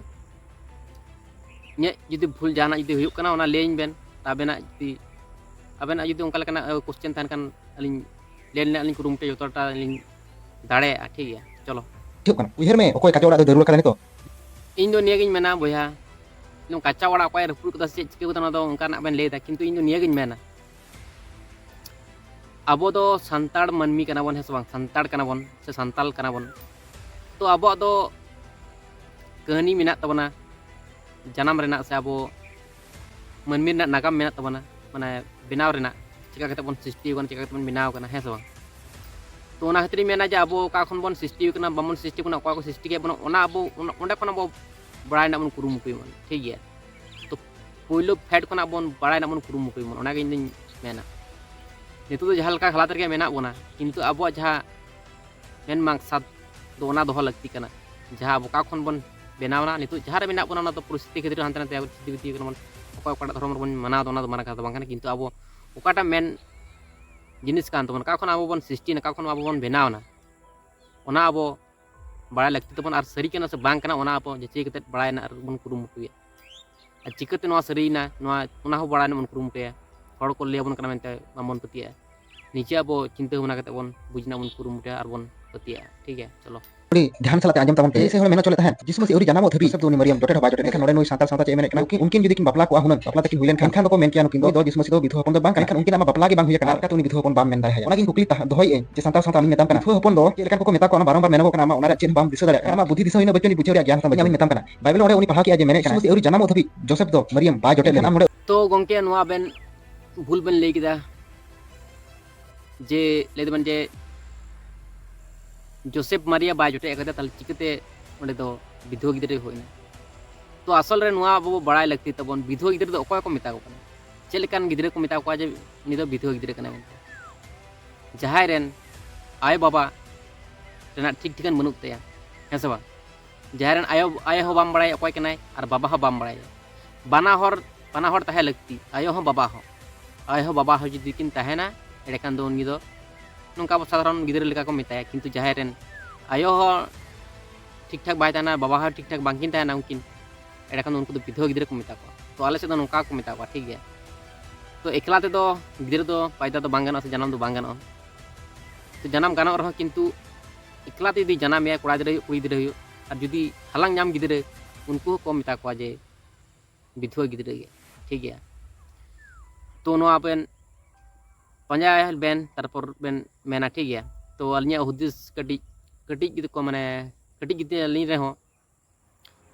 ᱤᱧᱟᱹᱜ ᱡᱩᱫᱤ ᱵᱷᱩᱞ ᱡᱟᱦᱟᱱᱟᱜ ᱡᱩᱫᱤ ᱦᱩᱭᱩᱜ ᱠᱟᱱᱟ ᱚᱱᱟ ᱞᱟᱹᱭᱟᱹᱧ ᱵᱮᱱ᱾ ᱟᱵᱮᱱᱟᱜ ᱡᱩᱫᱤ, ᱟᱵᱮᱱᱟᱜ ᱡᱩᱫᱤ ᱚᱱᱠᱟ ᱞᱮᱠᱟᱱᱟᱜ question ᱛᱟᱦᱮᱱ ᱠᱷᱟᱱ ᱟᱹᱞᱤᱧ ᱞᱟᱹᱭ ᱨᱮᱱᱟᱜ ᱞᱤᱧ ᱠᱩᱨᱩᱢᱩᱴᱩᱭᱟ, ᱡᱚᱛᱚᱴᱟ ᱞᱤᱧ ᱫᱟᱲᱮᱭᱟᱜᱼᱟ, ᱴᱷᱤᱠ ᱜᱮᱭᱟ᱾ ᱪᱚᱞᱚ᱾ ᱦᱩᱭᱩᱜ ᱠᱟᱱᱟ, ᱩᱭᱦᱟᱹᱨ ᱢᱮ, ᱚᱠᱚᱭ ᱠᱟᱸᱪᱟ ᱚᱲᱟᱜ ᱫᱚᱭ ᱫᱟᱹᱨᱩᱲ ᱠᱟᱫᱟ ᱱᱤᱛᱚᱜ? ᱤᱧ ᱫᱚ ᱱᱤᱭᱟᱹᱜᱤᱧ ᱢᱮᱱᱟ ᱵᱚᱭᱦᱟ, ᱱᱚᱣᱟ ᱠᱟᱸᱪᱟ ᱚᱲᱟᱜ ᱚᱠᱚᱭ ᱨᱟᱹᱯᱩᱫ ᱠᱟᱫᱟ ᱥᱮ ᱪᱮᱫ ᱪᱤᱠᱟᱹ ᱠᱟᱫᱟ, ᱚᱱᱟ ᱫᱚ ᱚᱱᱠᱟᱱᱟᱜ ᱵᱮᱱ ᱞᱟᱹᱭᱫᱟ, ᱠᱤᱱᱛᱩ ᱤᱧ ᱫᱚ ᱱᱤᱭᱟᱹᱜᱤᱧ ᱢᱮᱱᱟ, ᱟᱵᱚ ᱫᱚ ᱥᱟᱱᱛᱟᱲ ᱢᱟᱹᱱᱢᱤ ᱠᱟᱱᱟ ᱵᱚᱱ, ᱦᱮᱸ ᱥᱮ ᱵᱟᱝ? ᱥᱟᱱᱛᱟᱲ ᱠᱟᱱᱟ ᱵᱚᱱ ᱥᱮ ᱥᱟᱱᱛᱟᱞ ᱠᱟᱱᱟ ᱵᱚᱱ, ᱛᱚ ᱟᱵᱚᱣᱟᱜ ᱫᱚ ᱠᱟᱹᱦᱱᱤ ᱢᱮᱱᱟᱜ ᱛᱟᱵᱚᱱᱟ ᱡᱟᱱᱟᱢ ᱨᱮᱱᱟᱜ, ᱥᱮ ᱟᱵᱚ ᱢᱟᱹᱱᱢᱤ ᱨᱮᱱᱟᱜ ᱱᱟᱜᱟᱢ ᱢᱮᱱᱟᱜ ᱛᱟᱵᱚᱱᱟ, ᱢᱟᱱᱮ ᱵᱮᱱᱟᱣ ᱨᱮᱱᱟᱜ, ᱪᱤᱠᱟ ᱠᱟᱛᱮ ᱵᱚᱱ ᱥᱨᱤᱥᱴᱤ ᱟᱠᱟᱱᱟ, ᱪᱤᱠᱟ ᱠᱟᱛᱮ ᱵᱚᱱ ᱵᱮᱱᱟᱣ ᱟᱠᱟᱱᱟ, ᱦᱮᱸ ᱥᱮ ᱵᱟᱝ? ᱛᱚ ᱚᱱᱟ ᱠᱷᱟᱹᱛᱤᱨ ᱤᱧ ᱢᱮᱱᱟ ᱡᱮ ᱟᱵᱚ ᱚᱠᱟ ᱠᱷᱚᱱ ᱵᱚᱱ ᱥᱨᱤᱥᱴᱤ ᱟᱠᱟᱱᱟ, ᱵᱟᱵᱚᱱ ᱥᱨᱤᱥᱴᱤ ᱟᱠᱟᱱᱟ, ᱚᱠᱚᱭ ᱠᱚ ᱥᱨᱤᱥᱴᱤ ᱠᱮᱫ ᱵᱚᱱᱟ, ᱚᱱᱟ ᱟᱵᱚ ᱚᱱᱟ, ᱚᱸᱰᱮ ᱠᱷᱚᱱ ᱟᱵᱚ ᱵᱟᱲᱟᱭ ᱨᱮᱱᱟᱜ ᱵᱚᱱ ᱠᱩᱨᱩᱢᱩᱴᱩᱭ ᱢᱟ, ᱴᱷᱤᱠ ᱜᱮᱭᱟ᱾ ᱛᱚ ᱯᱳᱭᱞᱳ ᱯᱷᱮᱰ ᱠᱷᱚᱱᱟᱜ ᱵᱚᱱ ᱵᱟᱲᱟᱭ ᱨᱮᱱᱟᱜ ᱵᱚᱱ ᱠᱩᱨᱩᱢᱩᱴᱩᱭ ᱢᱟ, ᱚᱱᱟᱜᱮ ᱤᱧ ᱫᱩᱧ ᱢᱮᱱᱟ᱾ ᱱᱤᱛᱚᱜ ᱫᱚ ᱡᱟᱦᱟᱸ ᱞᱮᱠᱟ ᱦᱟᱞᱟᱛ ᱨᱮᱜᱮ ᱢᱮᱱᱟᱜ ᱵᱚᱱᱟ, ᱠᱤᱱᱛᱩ ᱟᱵᱚᱣᱟᱜ ᱡᱟᱦᱟᱸ ᱢᱮᱱ ᱢᱟᱜᱽᱥᱟᱫ ᱫᱚ ᱚᱱᱟ ᱫᱚᱦᱚ ᱞᱟᱹᱠᱛᱤ ᱠᱟᱱᱟ, ᱡᱟᱦᱟᱸ ᱟᱵᱚ ᱚᱠᱟ ᱠᱷᱚᱱ ᱵᱚᱱ ᱵᱮᱱᱟᱣ ᱮᱱᱟ, ᱱᱤᱛᱚᱜ ᱡᱟᱦᱟᱸ ᱨᱮ ᱢᱮᱱᱟᱜ ᱵᱚᱱᱟ, ᱚᱱᱟ ᱫᱚ ᱯᱚᱨᱤᱥᱛᱷᱤᱛᱤ ᱠᱷᱟᱹᱛᱤᱨ ᱦᱟᱱᱛᱮ ᱱᱟᱛᱮ ᱥᱤᱫᱷᱤ ᱵᱤᱫᱷᱤ ᱠᱟᱱᱟ ᱵᱚᱱ, ᱚᱠᱚᱭ ᱚᱠᱟᱴᱟᱜ ᱫᱷᱚᱨᱚᱢ ᱨᱮᱵᱚᱱ ᱢᱟᱱᱟᱣ ᱮᱫᱟ, ᱚᱱᱟ ᱫᱚ ᱢᱟᱨᱟᱝ ᱠᱟᱛᱷᱟ ᱫᱚ ᱵᱟᱝ ᱠᱟᱱᱟ, ᱠᱤᱱᱛᱩ ᱟᱵᱚ ᱚᱠᱟᱴᱟᱜ ᱢᱮᱱ ᱡᱤᱱᱤᱥ ᱠᱟᱱ ᱛᱟᱵᱚᱱᱟ, ᱚᱠᱟ ᱠᱷᱚᱱ ᱟᱵᱚ ᱵᱚᱱ ᱥᱨᱤᱥᱴᱤᱭᱮᱱᱟ, ᱚᱠᱟ ᱠᱷᱚᱱ ᱟᱵᱚ ᱵᱚᱱ ᱵᱮᱱᱟᱣ ᱮᱱᱟ, ᱚᱱᱟ ᱟᱵᱚ ᱵᱟᱲᱟᱭ ᱞᱟᱹᱠᱛᱤ ᱛᱟᱵᱚᱱ, ᱟᱨ ᱥᱟᱹᱨᱤ ᱠᱟᱱᱟ ᱥᱮ ᱵᱟᱝ ᱠᱟᱱᱟ, ᱚᱱᱟ ᱟᱵᱚ ᱡᱟᱪᱟᱭ ᱠᱟᱛᱮᱫ ᱵᱟᱲᱟᱭ ᱨᱮᱱᱟᱜ ᱵᱚᱱ ᱠᱩᱨᱩᱢᱩᱴᱩᱭᱟ᱾ ᱟᱨ ᱪᱤᱠᱟᱹᱛᱮ ᱱᱚᱣᱟ ᱥᱟᱹᱨᱤᱭᱮᱱᱟ, ᱱᱚᱣᱟ, ᱚᱱᱟ ᱦᱚᱸ ᱵᱟᱲᱟᱭ ᱨᱮᱱᱟᱜ ᱵᱚᱱ ᱠᱩᱨᱩᱢᱩᱴᱩᱭᱟ᱾ ᱦᱚᱲ ᱠᱚ ᱞᱟᱹᱭ ᱟᱵᱚᱱ ᱠᱟᱱᱟ ᱢᱮᱱᱛᱮ ᱵᱟᱝᱵᱚᱱ ᱯᱟᱹᱛᱭᱟᱹᱜᱼᱟ᱾ ᱱᱤᱡᱮ ᱟᱵᱚ ᱪᱤᱱᱛᱟᱹ ᱵᱷᱟᱵᱽᱱᱟ ᱠᱟᱛᱮ ᱵᱚᱱ ᱵᱩᱡᱽ ᱨᱮᱱᱟᱜ ᱵᱚᱱ ᱠᱩᱨᱩᱢᱩᱴᱩᱭᱟ ᱟᱨ ᱵᱚᱱ ᱯᱟᱹᱛᱭᱟᱹᱜᱼᱟ᱾ ᱴᱷᱤᱠ ᱜᱮᱭᱟ, ᱪᱚᱞᱚ᱾ ᱟᱹᱰᱤ ᱫᱷᱮᱭᱟᱱ ᱥᱟᱞᱟᱜ ᱛᱮ ᱟᱸᱡᱚᱢ ᱛᱟᱵᱚᱱ ᱯᱮ᱾ ᱥᱮ ᱦᱚᱲ ᱢᱮᱱ ᱦᱚᱪᱚ ᱞᱮᱫ ᱛᱟᱦᱮᱸᱫ, ᱡᱤᱥᱩ ᱢᱟᱹᱥᱤ ᱟᱹᱣᱨᱤ ᱡᱟᱱᱟᱢᱚᱜ ᱫᱷᱟᱹᱵᱤᱡ ᱡᱚᱥᱮᱯ ᱫᱚ ᱩᱱᱤ ᱢᱟᱨᱤᱭᱟᱢ ᱡᱚᱴᱮᱫ ᱦᱚᱸ ᱵᱟᱭ ᱡᱚᱴᱮᱫ ᱞᱮᱫ᱾ ᱮᱱᱠᱷᱟᱱ ᱱᱚᱰᱮ ᱱᱩᱭ ᱥᱟᱱᱛᱟᱲ ᱥᱟᱶᱛᱟ ᱪᱮᱫ ᱮ ᱢᱮᱱᱮᱫ ᱠᱟᱱᱟ? ᱩᱱᱠᱤᱱ, ᱩᱱᱠᱤᱱ ᱡᱩᱫᱤ ᱠᱤᱱ ᱵᱟᱯᱞᱟ ᱠᱚᱜᱼᱟ ᱦᱩᱱᱟᱹᱝ, ᱵᱟᱯᱞᱟ ᱛᱟᱹᱠᱤᱱ ᱦᱩᱭ ᱞᱮᱱᱠᱷᱟᱱ, ᱮᱱᱠᱷᱟᱱ ᱫᱚᱠᱚ ᱢᱮᱱ ᱠᱮᱭᱟ ᱱᱩᱠᱤᱱ ᱫᱚ ᱡᱤᱥᱩ ᱢᱟᱹᱥᱤ ᱫᱚ ᱵᱤᱫᱷᱚᱵᱟ ᱦᱚᱯᱚᱱ ᱫᱚ ᱵᱟᱝ ᱠᱟᱱᱟ᱾ ᱮᱱᱠᱷᱟᱱ ᱩᱱᱠᱤᱱᱟᱜ ᱢᱟ ᱵᱟᱯᱞᱟ ᱜᱮ ᱵᱟᱝ ᱦᱩᱭ ᱟᱠᱟᱱᱟ᱾ ᱟᱨ ᱪᱤᱠᱟᱹᱛᱮ ᱩᱱᱤ ᱵᱤᱫᱷᱚᱵᱟ ᱦᱚᱯᱚᱱ ᱵᱟᱢ ᱢᱮᱱ ᱫᱟᱲᱮᱭᱟᱭᱟ? ᱚᱱᱟᱜᱤᱧ ᱠᱩᱠᱞᱤ ᱛᱟᱦᱮᱸ, ᱫᱚᱦᱚᱭᱮᱫ ᱟᱹᱧ ᱡᱮ ᱥᱟᱱᱛᱟᱲ ᱥᱟᱶᱛᱟ ᱟᱢᱤᱧ ᱢᱮᱛᱟᱢ ᱠᱟᱱᱟ, ᱵᱤᱫᱷᱚᱵᱟ ᱦᱚᱯᱚᱱ ᱫᱚ ᱪᱮᱫ ᱞᱮᱠᱟᱱ ᱠᱚᱠᱚ ᱢᱮᱛᱟ ᱠᱚᱣᱟ, ᱚᱱᱟ ᱵᱟᱨᱚᱢᱵᱟᱨ ᱢᱮᱱᱚᱜᱚᱜ ᱠᱟᱱᱟ, ᱟᱢᱟᱜ ᱚᱱᱟ ᱨᱮᱭᱟᱜ ᱪᱮᱫ ᱦᱚᱸ ᱵᱟᱢ ᱫᱤᱥᱟᱹ ᱫᱟᱲᱮᱭᱟᱜ ᱠᱟᱱᱟ᱾ ᱟᱢᱟᱜ ᱵᱩᱫᱷᱤ ᱫᱤᱥᱟᱹ ᱦᱩᱭᱱᱟ ᱵᱟᱹᱪᱩᱜ ᱟᱹᱱᱤᱡ, ᱵᱩᱡᱷᱟᱹᱣ ᱨᱮᱭᱟᱜ ᱜᱮᱭᱟᱱ ᱦᱚᱸ ᱛᱟᱢ ᱵᱟᱹᱪᱩᱜ ᱟᱹᱱᱤᱡ᱾ ᱵᱟᱭᱵᱮᱞ ᱚᱸᱰᱮ ᱩᱱᱤ ᱯᱟᱲᱦᱟᱣ ᱠᱮᱜᱼᱟ ᱡᱮ ᱢᱮᱱᱮᱫ ᱠᱟᱱᱟ, ᱮᱱᱠᱷᱟᱱ ᱟᱢ ᱱᱚᱰᱮ ᱛᱚ ᱜᱚᱢᱠᱮ, ᱱᱚᱣᱟ ᱟᱵᱮᱱ ᱵᱷᱩᱞ ᱵᱮᱱ ᱞᱟᱹᱭ ᱠᱮᱫᱟ᱾ ᱡᱮ ᱞᱟᱹᱭ ᱫᱟᱵᱮᱱ ᱡᱮ ᱡᱳᱥᱮᱯ ᱢᱟᱨᱤᱭᱟ ᱵᱟᱭ ᱡᱚᱴᱮᱫ ᱟᱠᱟᱫᱟ, ᱛᱟᱦᱚᱞᱮ ᱪᱤᱠᱟᱹᱛᱮ ᱚᱸᱰᱮ ᱫᱚ ᱵᱤᱫᱷᱣᱟᱹ ᱜᱤᱫᱽᱨᱟᱹᱭ ᱦᱩᱭ ᱮᱱᱟ? ᱛᱚ ᱟᱥᱚᱞ ᱨᱮ ᱱᱚᱣᱟ ᱟᱵᱚ ᱵᱚ ᱵᱟᱲᱟᱭ ᱞᱟᱹᱠᱛᱤ ᱛᱟᱵᱚᱱ, ᱵᱤᱫᱷᱣᱟᱹ ᱜᱤᱫᱽᱨᱟᱹ ᱫᱚ ᱚᱠᱚᱭ ᱠᱚ ᱢᱮᱛᱟ ᱠᱚ ᱠᱟᱱᱟ? ᱪᱮᱫ ᱞᱮᱠᱟᱱ ᱜᱤᱫᱽᱨᱟᱹ ᱠᱚ ᱢᱮᱛᱟ ᱠᱚᱣᱟ ᱡᱮ ᱩᱱᱤ ᱫᱚ ᱵᱤᱫᱷᱣᱟᱹ ᱜᱤᱫᱽᱨᱟᱹ ᱠᱟᱱᱟᱭ ᱢᱮᱱᱛᱮ? ᱡᱟᱦᱟᱸᱭ ᱨᱮᱱ ᱟᱭᱳ ᱵᱟᱵᱟ ᱨᱮᱱᱟᱜ ᱴᱷᱤᱠ ᱴᱷᱤᱠᱟᱹᱱ ᱵᱟᱹᱱᱩᱜ ᱛᱟᱭᱟ, ᱦᱮᱸ ᱥᱮ ᱵᱟᱝ? ᱡᱟᱦᱟᱸᱭ ᱨᱮᱱ ᱟᱭᱳ, ᱟᱭᱳ ᱦᱚᱸ ᱵᱟᱢ ᱵᱟᱲᱟᱭᱟ ᱚᱠᱚᱭ ᱠᱟᱱᱟᱭ, ᱟᱨ ᱵᱟᱵᱟ ᱦᱚᱸ ᱵᱟᱢ ᱵᱟᱲᱟᱭᱟ᱾ ᱵᱟᱱᱟ ᱦᱚᱲ, ᱵᱟᱱᱟ ᱦᱚᱲ ᱛᱟᱦᱮᱸ ᱞᱟᱹᱠᱛᱤ, ᱟᱭᱳ ᱦᱚᱸ ᱵᱟᱵᱟ ᱦᱚᱸ᱾ ᱟᱭᱳ ᱦᱚᱸ ᱵᱟᱵᱟ ᱦᱚᱸ ᱡᱩᱫᱤ ᱠᱤᱱ ᱛᱟᱦᱮᱱᱟ, ᱮᱸᱰᱮᱠᱷᱟᱱ ᱫᱚ ᱩᱱᱤ ᱫᱚ ᱱᱚᱝᱠᱟ ᱟᱵᱚ ᱥᱟᱫᱷᱟᱨᱚᱱ ᱜᱤᱫᱽᱨᱟᱹ ᱞᱮᱠᱟ ᱠᱚ ᱢᱮᱛᱟᱭᱟ᱾ ᱠᱤᱱᱛᱩ ᱡᱟᱦᱟᱸᱭ ᱨᱮᱱ ᱟᱭᱳ ᱦᱚᱸ ᱴᱷᱤᱠ ᱴᱷᱟᱠ ᱵᱟᱭ ᱛᱟᱦᱮᱱᱟ, ᱵᱟᱵᱟ ᱦᱚᱸ ᱴᱷᱤᱠ ᱴᱷᱟᱠ ᱵᱟᱝᱠᱤᱱ ᱛᱟᱦᱮᱱᱟ ᱩᱱᱠᱤᱱ, ᱮᱸᱰᱮᱠᱷᱟᱱ ᱫᱚ ᱩᱱᱠᱩ ᱫᱚ ᱵᱤᱫᱷᱚᱣᱟ ᱜᱤᱫᱽᱨᱟᱹ ᱠᱚ ᱢᱮᱛᱟ ᱠᱚᱣᱟ᱾ ᱛᱚ ᱟᱞᱮ ᱥᱮᱫ ᱫᱚ ᱱᱚᱝᱠᱟ ᱠᱚ ᱢᱮᱛᱟ ᱠᱚᱣᱟ, ᱴᱷᱤᱠ ᱜᱮᱭᱟ᱾ ᱛᱚ ᱮᱠᱞᱟ ᱛᱮᱫᱚ ᱜᱤᱫᱽᱨᱟᱹ ᱫᱚ ᱯᱟᱭᱫᱟ ᱫᱚ ᱵᱟᱝ ᱜᱟᱱᱚᱜᱼᱟ, ᱥᱮ ᱡᱟᱱᱟᱢ ᱫᱚ ᱵᱟᱝ ᱜᱟᱱᱚᱜᱼᱟ᱾ ᱛᱚ ᱡᱟᱱᱟᱢ ᱜᱟᱱᱚᱜ ᱨᱮᱦᱚᱸ, ᱠᱤᱱᱛᱩ ᱮᱠᱞᱟ ᱛᱮ ᱡᱩᱫᱤ ᱡᱟᱱᱟᱢᱮᱭᱟ, ᱠᱚᱲᱟ ᱜᱤᱫᱽᱨᱟᱹ ᱦᱩᱭᱩᱜ, ᱠᱩᱲᱤ ᱜᱤᱫᱽᱨᱟᱹ ᱦᱩᱭᱩᱜ, ᱟᱨ ᱡᱩᱫᱤ ᱦᱟᱞᱟᱝ ᱧᱟᱢ ᱜᱤᱫᱽᱨᱟᱹ, ᱩᱱᱠᱩ ᱦᱚᱸᱠᱚ ᱢᱮᱛᱟ ᱠᱚᱣᱟ ᱡᱮ ᱵᱤᱫᱷᱩᱣᱟᱹ ᱜᱤᱫᱽᱨᱟᱹ ᱜᱮ, ᱴᱷᱤᱠ ᱜᱮᱭᱟ᱾ ᱛᱚ ᱱᱚᱣᱟ ᱟᱵᱮᱱ ᱯᱟᱸᱡᱟ ᱵᱮᱱ, ᱛᱟᱨᱯᱚᱨ ᱵᱮᱱ ᱢᱮᱱᱟ, ᱴᱷᱤᱠ ᱜᱮᱭᱟ᱾ ᱛᱚ ᱟᱹᱞᱤᱧᱟᱜ ᱦᱩᱫᱤᱥ ᱠᱟᱹᱴᱤᱡ, ᱠᱟᱹᱴᱤᱡ ᱜᱤᱫᱽᱨᱟᱹ ᱠᱚ, ᱢᱟᱱᱮ ᱠᱟᱹᱴᱤᱡ ᱜᱤᱫᱽᱨᱟᱹ ᱟᱹᱞᱤᱧ ᱨᱮᱦᱚᱸ,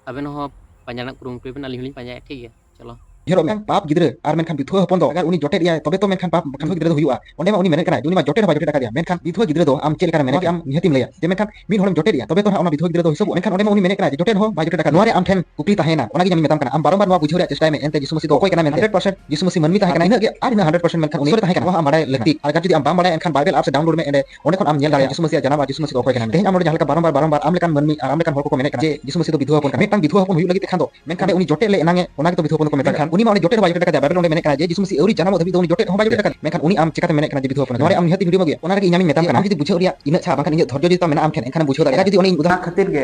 ᱟᱵᱮᱱ ᱦᱚᱸ ᱯᱟᱸᱡᱟ ᱨᱮᱱᱟᱜ ᱠᱩᱨᱩᱢᱩᱴᱩᱭ ᱵᱮᱱ, ᱟᱹᱞᱤᱧ ᱦᱚᱸᱞᱤᱧ ᱯᱟᱸᱡᱟᱭᱟ, ᱴᱷᱤᱠ ᱜᱮᱭᱟ᱾ ᱪᱚᱞᱚ᱾ ᱩᱭᱦᱟᱹᱨᱚᱜ ᱢᱮ, ᱯᱟᱯ ᱜᱤᱫᱽᱨᱟᱹ ᱟᱨ ᱢᱮᱱᱠᱷᱟᱱ ᱵᱤᱫᱷᱩᱣᱟᱹ ᱦᱚᱯᱚᱱ ᱫᱚ, ᱟᱜᱟᱨ ᱩᱱᱤ ᱡᱚᱴᱮᱫ ᱮᱭᱟᱭ, ᱛᱚᱵᱮ ᱛᱚ ᱢᱮᱱᱠᱷᱟᱱ ᱯᱟᱯ ᱵᱟᱠᱷᱟᱱ ᱦᱚᱸ ᱜᱤᱫᱽᱨᱟᱹ ᱫᱚ ᱦᱩᱭᱩᱜᱼᱟ᱾ ᱚᱸᱰᱮ ᱢᱟ ᱩᱱᱤ ᱢᱮᱱᱮᱫ ᱠᱟᱱᱟᱭ ᱡᱮ ᱩᱱᱤ ᱢᱟ ᱡᱚᱴᱮᱫ ᱦᱚᱸ ᱵᱟᱭ ᱡᱚᱴᱮᱫ ᱟᱠᱟᱫᱮᱭᱟ, ᱢᱮᱱᱠᱷᱟᱱ ᱵᱤᱫᱷᱩᱣᱟᱹ ᱜᱤᱫᱽᱨᱟᱹ ᱫᱚ ᱟᱢ ᱪᱮᱫ ᱞᱮᱠᱟᱨᱮ ᱢᱮᱱᱮᱫ ᱠᱟᱱᱟ? ᱟᱢ ᱱᱤᱦᱟᱹᱛ ᱮᱢ ᱞᱟᱹᱭᱟ ᱡᱮ ᱢᱮᱱᱠᱷᱟᱱ ᱢᱤᱫ ᱦᱚᱲᱮᱢ ᱡᱚᱴᱮᱫ ᱮᱭᱟ, ᱛᱚᱵᱮ ᱛᱚ ᱱᱟᱦᱟᱜ ᱚᱱᱟ ᱵᱤᱫᱷᱩᱣᱟᱹ ᱜᱤᱫᱽᱨᱟᱹ ᱫᱚ ᱦᱤᱥᱟᱹᱵᱚᱜ᱾ ᱢᱮᱱᱠᱷᱟᱱ ᱚᱸᱰᱮ ᱢᱟ ᱩᱱᱤ ᱢᱮᱱᱮᱫ ᱠᱟᱱᱟᱭ ᱡᱮ ᱡᱚᱴᱮᱫ ᱦᱚᱸ ᱵᱟᱭ ᱡᱚᱴᱮᱫ ᱟᱠᱟᱫᱮᱭᱟ᱾ ᱱᱚᱣᱟ ᱨᱮ ᱟᱢ ᱴᱷᱮᱱ ᱠᱩᱠᱞᱤ ᱛᱟᱦᱮᱸᱭᱮᱱᱟ, ᱚᱱᱟᱜᱮ ᱧᱟᱢᱤᱧ ᱢᱮᱛᱟᱢ ᱠᱟᱱᱟ, ᱟᱢ ᱵᱟᱨᱚᱢᱵᱟᱨ ᱱᱚᱣᱟ ᱵᱩᱡᱷᱟᱹᱣ ᱨᱮᱭᱟᱜ ᱪᱮᱥᱴᱟᱭ ᱢᱮ, ᱮᱱᱛᱮ ᱡᱤᱥᱩ ᱢᱟᱹᱥᱤ ᱫᱚ ᱚᱠᱚᱭ ᱠᱟᱱᱟᱭ ᱢᱮᱱᱛᱮ᱾ ᱦᱟᱱᱰᱨᱮᱰ ᱯᱟᱨᱥᱮᱱᱴ ᱡᱤᱥᱩ ᱢᱟᱹᱥᱤ ᱢᱟᱹᱱᱢᱤ ᱛᱟᱦᱮᱸ ᱠᱟᱱᱟ, ᱤᱱᱟᱹᱜ ᱜᱮ ᱟᱨ ᱤᱱᱟᱹ ᱦᱟᱱᱰᱨᱮᱰ ᱯᱟᱨᱥᱮᱱᱴ ᱢᱮᱱᱠᱷᱟᱱ ᱩᱱᱤ ᱥᱚᱨᱮ ᱛᱟᱦᱮᱸ ᱠᱟᱱᱟ, ᱱᱚᱣᱟ ᱟᱢ ᱵᱟᱲᱟᱭ ᱞᱟᱹᱠᱛᱤ᱾ ᱟᱨ ᱡᱩᱫᱤ ᱟᱢ ᱵᱟᱢ ᱵᱟᱲᱟᱭᱟ, ᱮᱱᱠᱷᱟᱱ ᱵᱟᱭᱵᱮᱞ ᱟᱯ ᱥᱮ ᱰᱟᱣᱩᱱᱞᱳᱰ ᱢᱮ, ᱚᱸᱰᱮ ᱚᱸᱰᱮ ᱠᱷᱚᱱ ᱟᱢ ᱧᱮᱞ ᱫᱟᱲᱮᱭᱟᱜᱼᱟ ᱡᱤᱥᱩ ᱢᱟᱹᱥᱤᱭᱟᱜ ᱡᱟᱱᱟᱢ ᱟᱨ ᱡᱤᱥᱩ ᱢᱟᱹᱥᱤ ᱫᱚ ᱚᱠᱚᱭ ᱠᱟᱱᱟ ᱢᱮᱱᱛᱮ᱾ ᱛᱮᱦᱮᱧ ᱟᱢ ᱱᱚᱰᱮ ᱡᱟᱦᱟᱸ ᱞᱮᱠᱟ ᱵᱟᱨᱚᱢᱵᱟᱨ, ᱵᱟᱨᱚᱢᱵᱟᱨ ᱟᱢ ᱞᱮᱠᱟᱱ ᱢᱟᱹᱱᱢᱤ ᱟᱨ ᱟᱢ ᱞᱮᱠᱟᱱ ᱦᱚᱲ ᱠᱚᱠᱚ ᱢᱮᱱᱮᱫ ᱠᱟᱱᱟ ᱡᱮ ᱡᱤᱥᱩ ᱢᱟᱹᱥᱤ ᱫᱚ ᱵᱤᱫᱷᱩᱣᱟᱹ ᱦᱚᱯᱚᱱ ᱠᱟᱱᱟ᱾ ᱢᱤᱫᱴᱟᱝ ᱵᱤᱫᱷᱩᱣᱟᱹ ᱦᱚᱯᱚᱱ ᱦᱩᱭᱩᱜ ᱞᱟᱹᱜᱤᱫ ᱛᱮᱠᱷᱟᱱ ᱫᱚ, ᱢᱮᱱᱠᱷᱟᱱ ᱩᱱᱤ ᱡᱚᱴᱮᱫ ᱞᱮ ᱮᱱᱟᱝ ᱮ, ᱚᱱᱟ ᱜᱮᱛᱚ ᱵᱤᱫᱷᱩᱣᱟᱹ ᱦᱚᱯᱚᱱ ᱫᱚᱠᱚ ᱢᱮᱛᱟᱜ ᱠᱟᱱᱟ᱾ ᱩᱱᱤ ᱢᱟ ᱚᱸᱰᱮ ᱡᱚᱴᱮᱫ ᱦᱚᱸ ᱵᱟᱭ ᱡᱚᱴᱮᱫ ᱟᱠᱟᱫᱮᱭᱟ, ᱵᱟᱭᱵᱮᱞ ᱚᱸᱰᱮ ᱢᱮᱱᱮᱫ ᱠᱟᱱᱟ ᱡᱮ ᱡᱤᱥᱩ ᱢᱟᱹᱥᱤ ᱟᱹᱣᱨᱤ ᱡᱟᱱᱟᱢᱚᱜ ᱫᱷᱟᱹᱵᱤᱡ ᱫᱚ ᱩᱱᱤ ᱡᱚᱴᱮᱫ ᱦᱚᱸ ᱵᱟᱭ ᱡᱚᱴᱮᱫ ᱟᱠᱟᱫᱮᱭᱟ᱾ ᱢᱮᱱᱠᱷᱟᱱ ᱩᱱᱤ ᱟᱢ ᱪᱤᱠᱟᱹᱛᱮ ᱢᱮᱱᱮᱫ ᱠᱟᱱᱟ ᱡᱮ ᱵᱤᱫᱷᱩᱣᱟᱹ ᱦᱚᱯᱚᱱ ᱠᱟᱱᱟᱭ? ᱱᱚᱣᱟ ᱨᱮ ᱟᱢ ᱱᱤᱦᱟᱹᱛ ᱤᱧ ᱰᱤᱢᱟᱹᱜ ᱜᱮᱭᱟ, ᱚᱱᱟ ᱨᱮᱜᱮ ᱤᱧ ᱟᱢᱤᱧ ᱢᱮᱛᱟᱢ ᱠᱟᱱᱟ᱾ ᱟᱢ ᱡᱩᱫᱤ ᱵᱩᱡᱷᱟᱹᱣ ᱨᱮᱭᱟᱜ ᱤᱱᱟᱹ ᱪᱷᱟ ᱵᱟᱝᱠᱷᱟᱱ ᱤᱧᱟᱹᱜ ᱫᱷᱳᱨᱡᱚ ᱡᱩᱫᱤ ᱛᱟᱢ ᱢᱮᱱᱟᱜᱼᱟ ᱟᱢ ᱴᱷᱮᱱ, ᱮᱱᱠᱷᱟᱱ ᱵᱩᱡᱷᱟᱹᱣ ᱫᱟᱲᱮᱭᱟᱜᱼᱟ᱾ ᱡᱩᱫᱤ ᱩᱱᱤ ᱩᱫᱟᱦᱚᱨᱚᱱ ᱚᱱᱟ ᱠᱷᱟᱹᱛᱤᱨ ᱜᱮ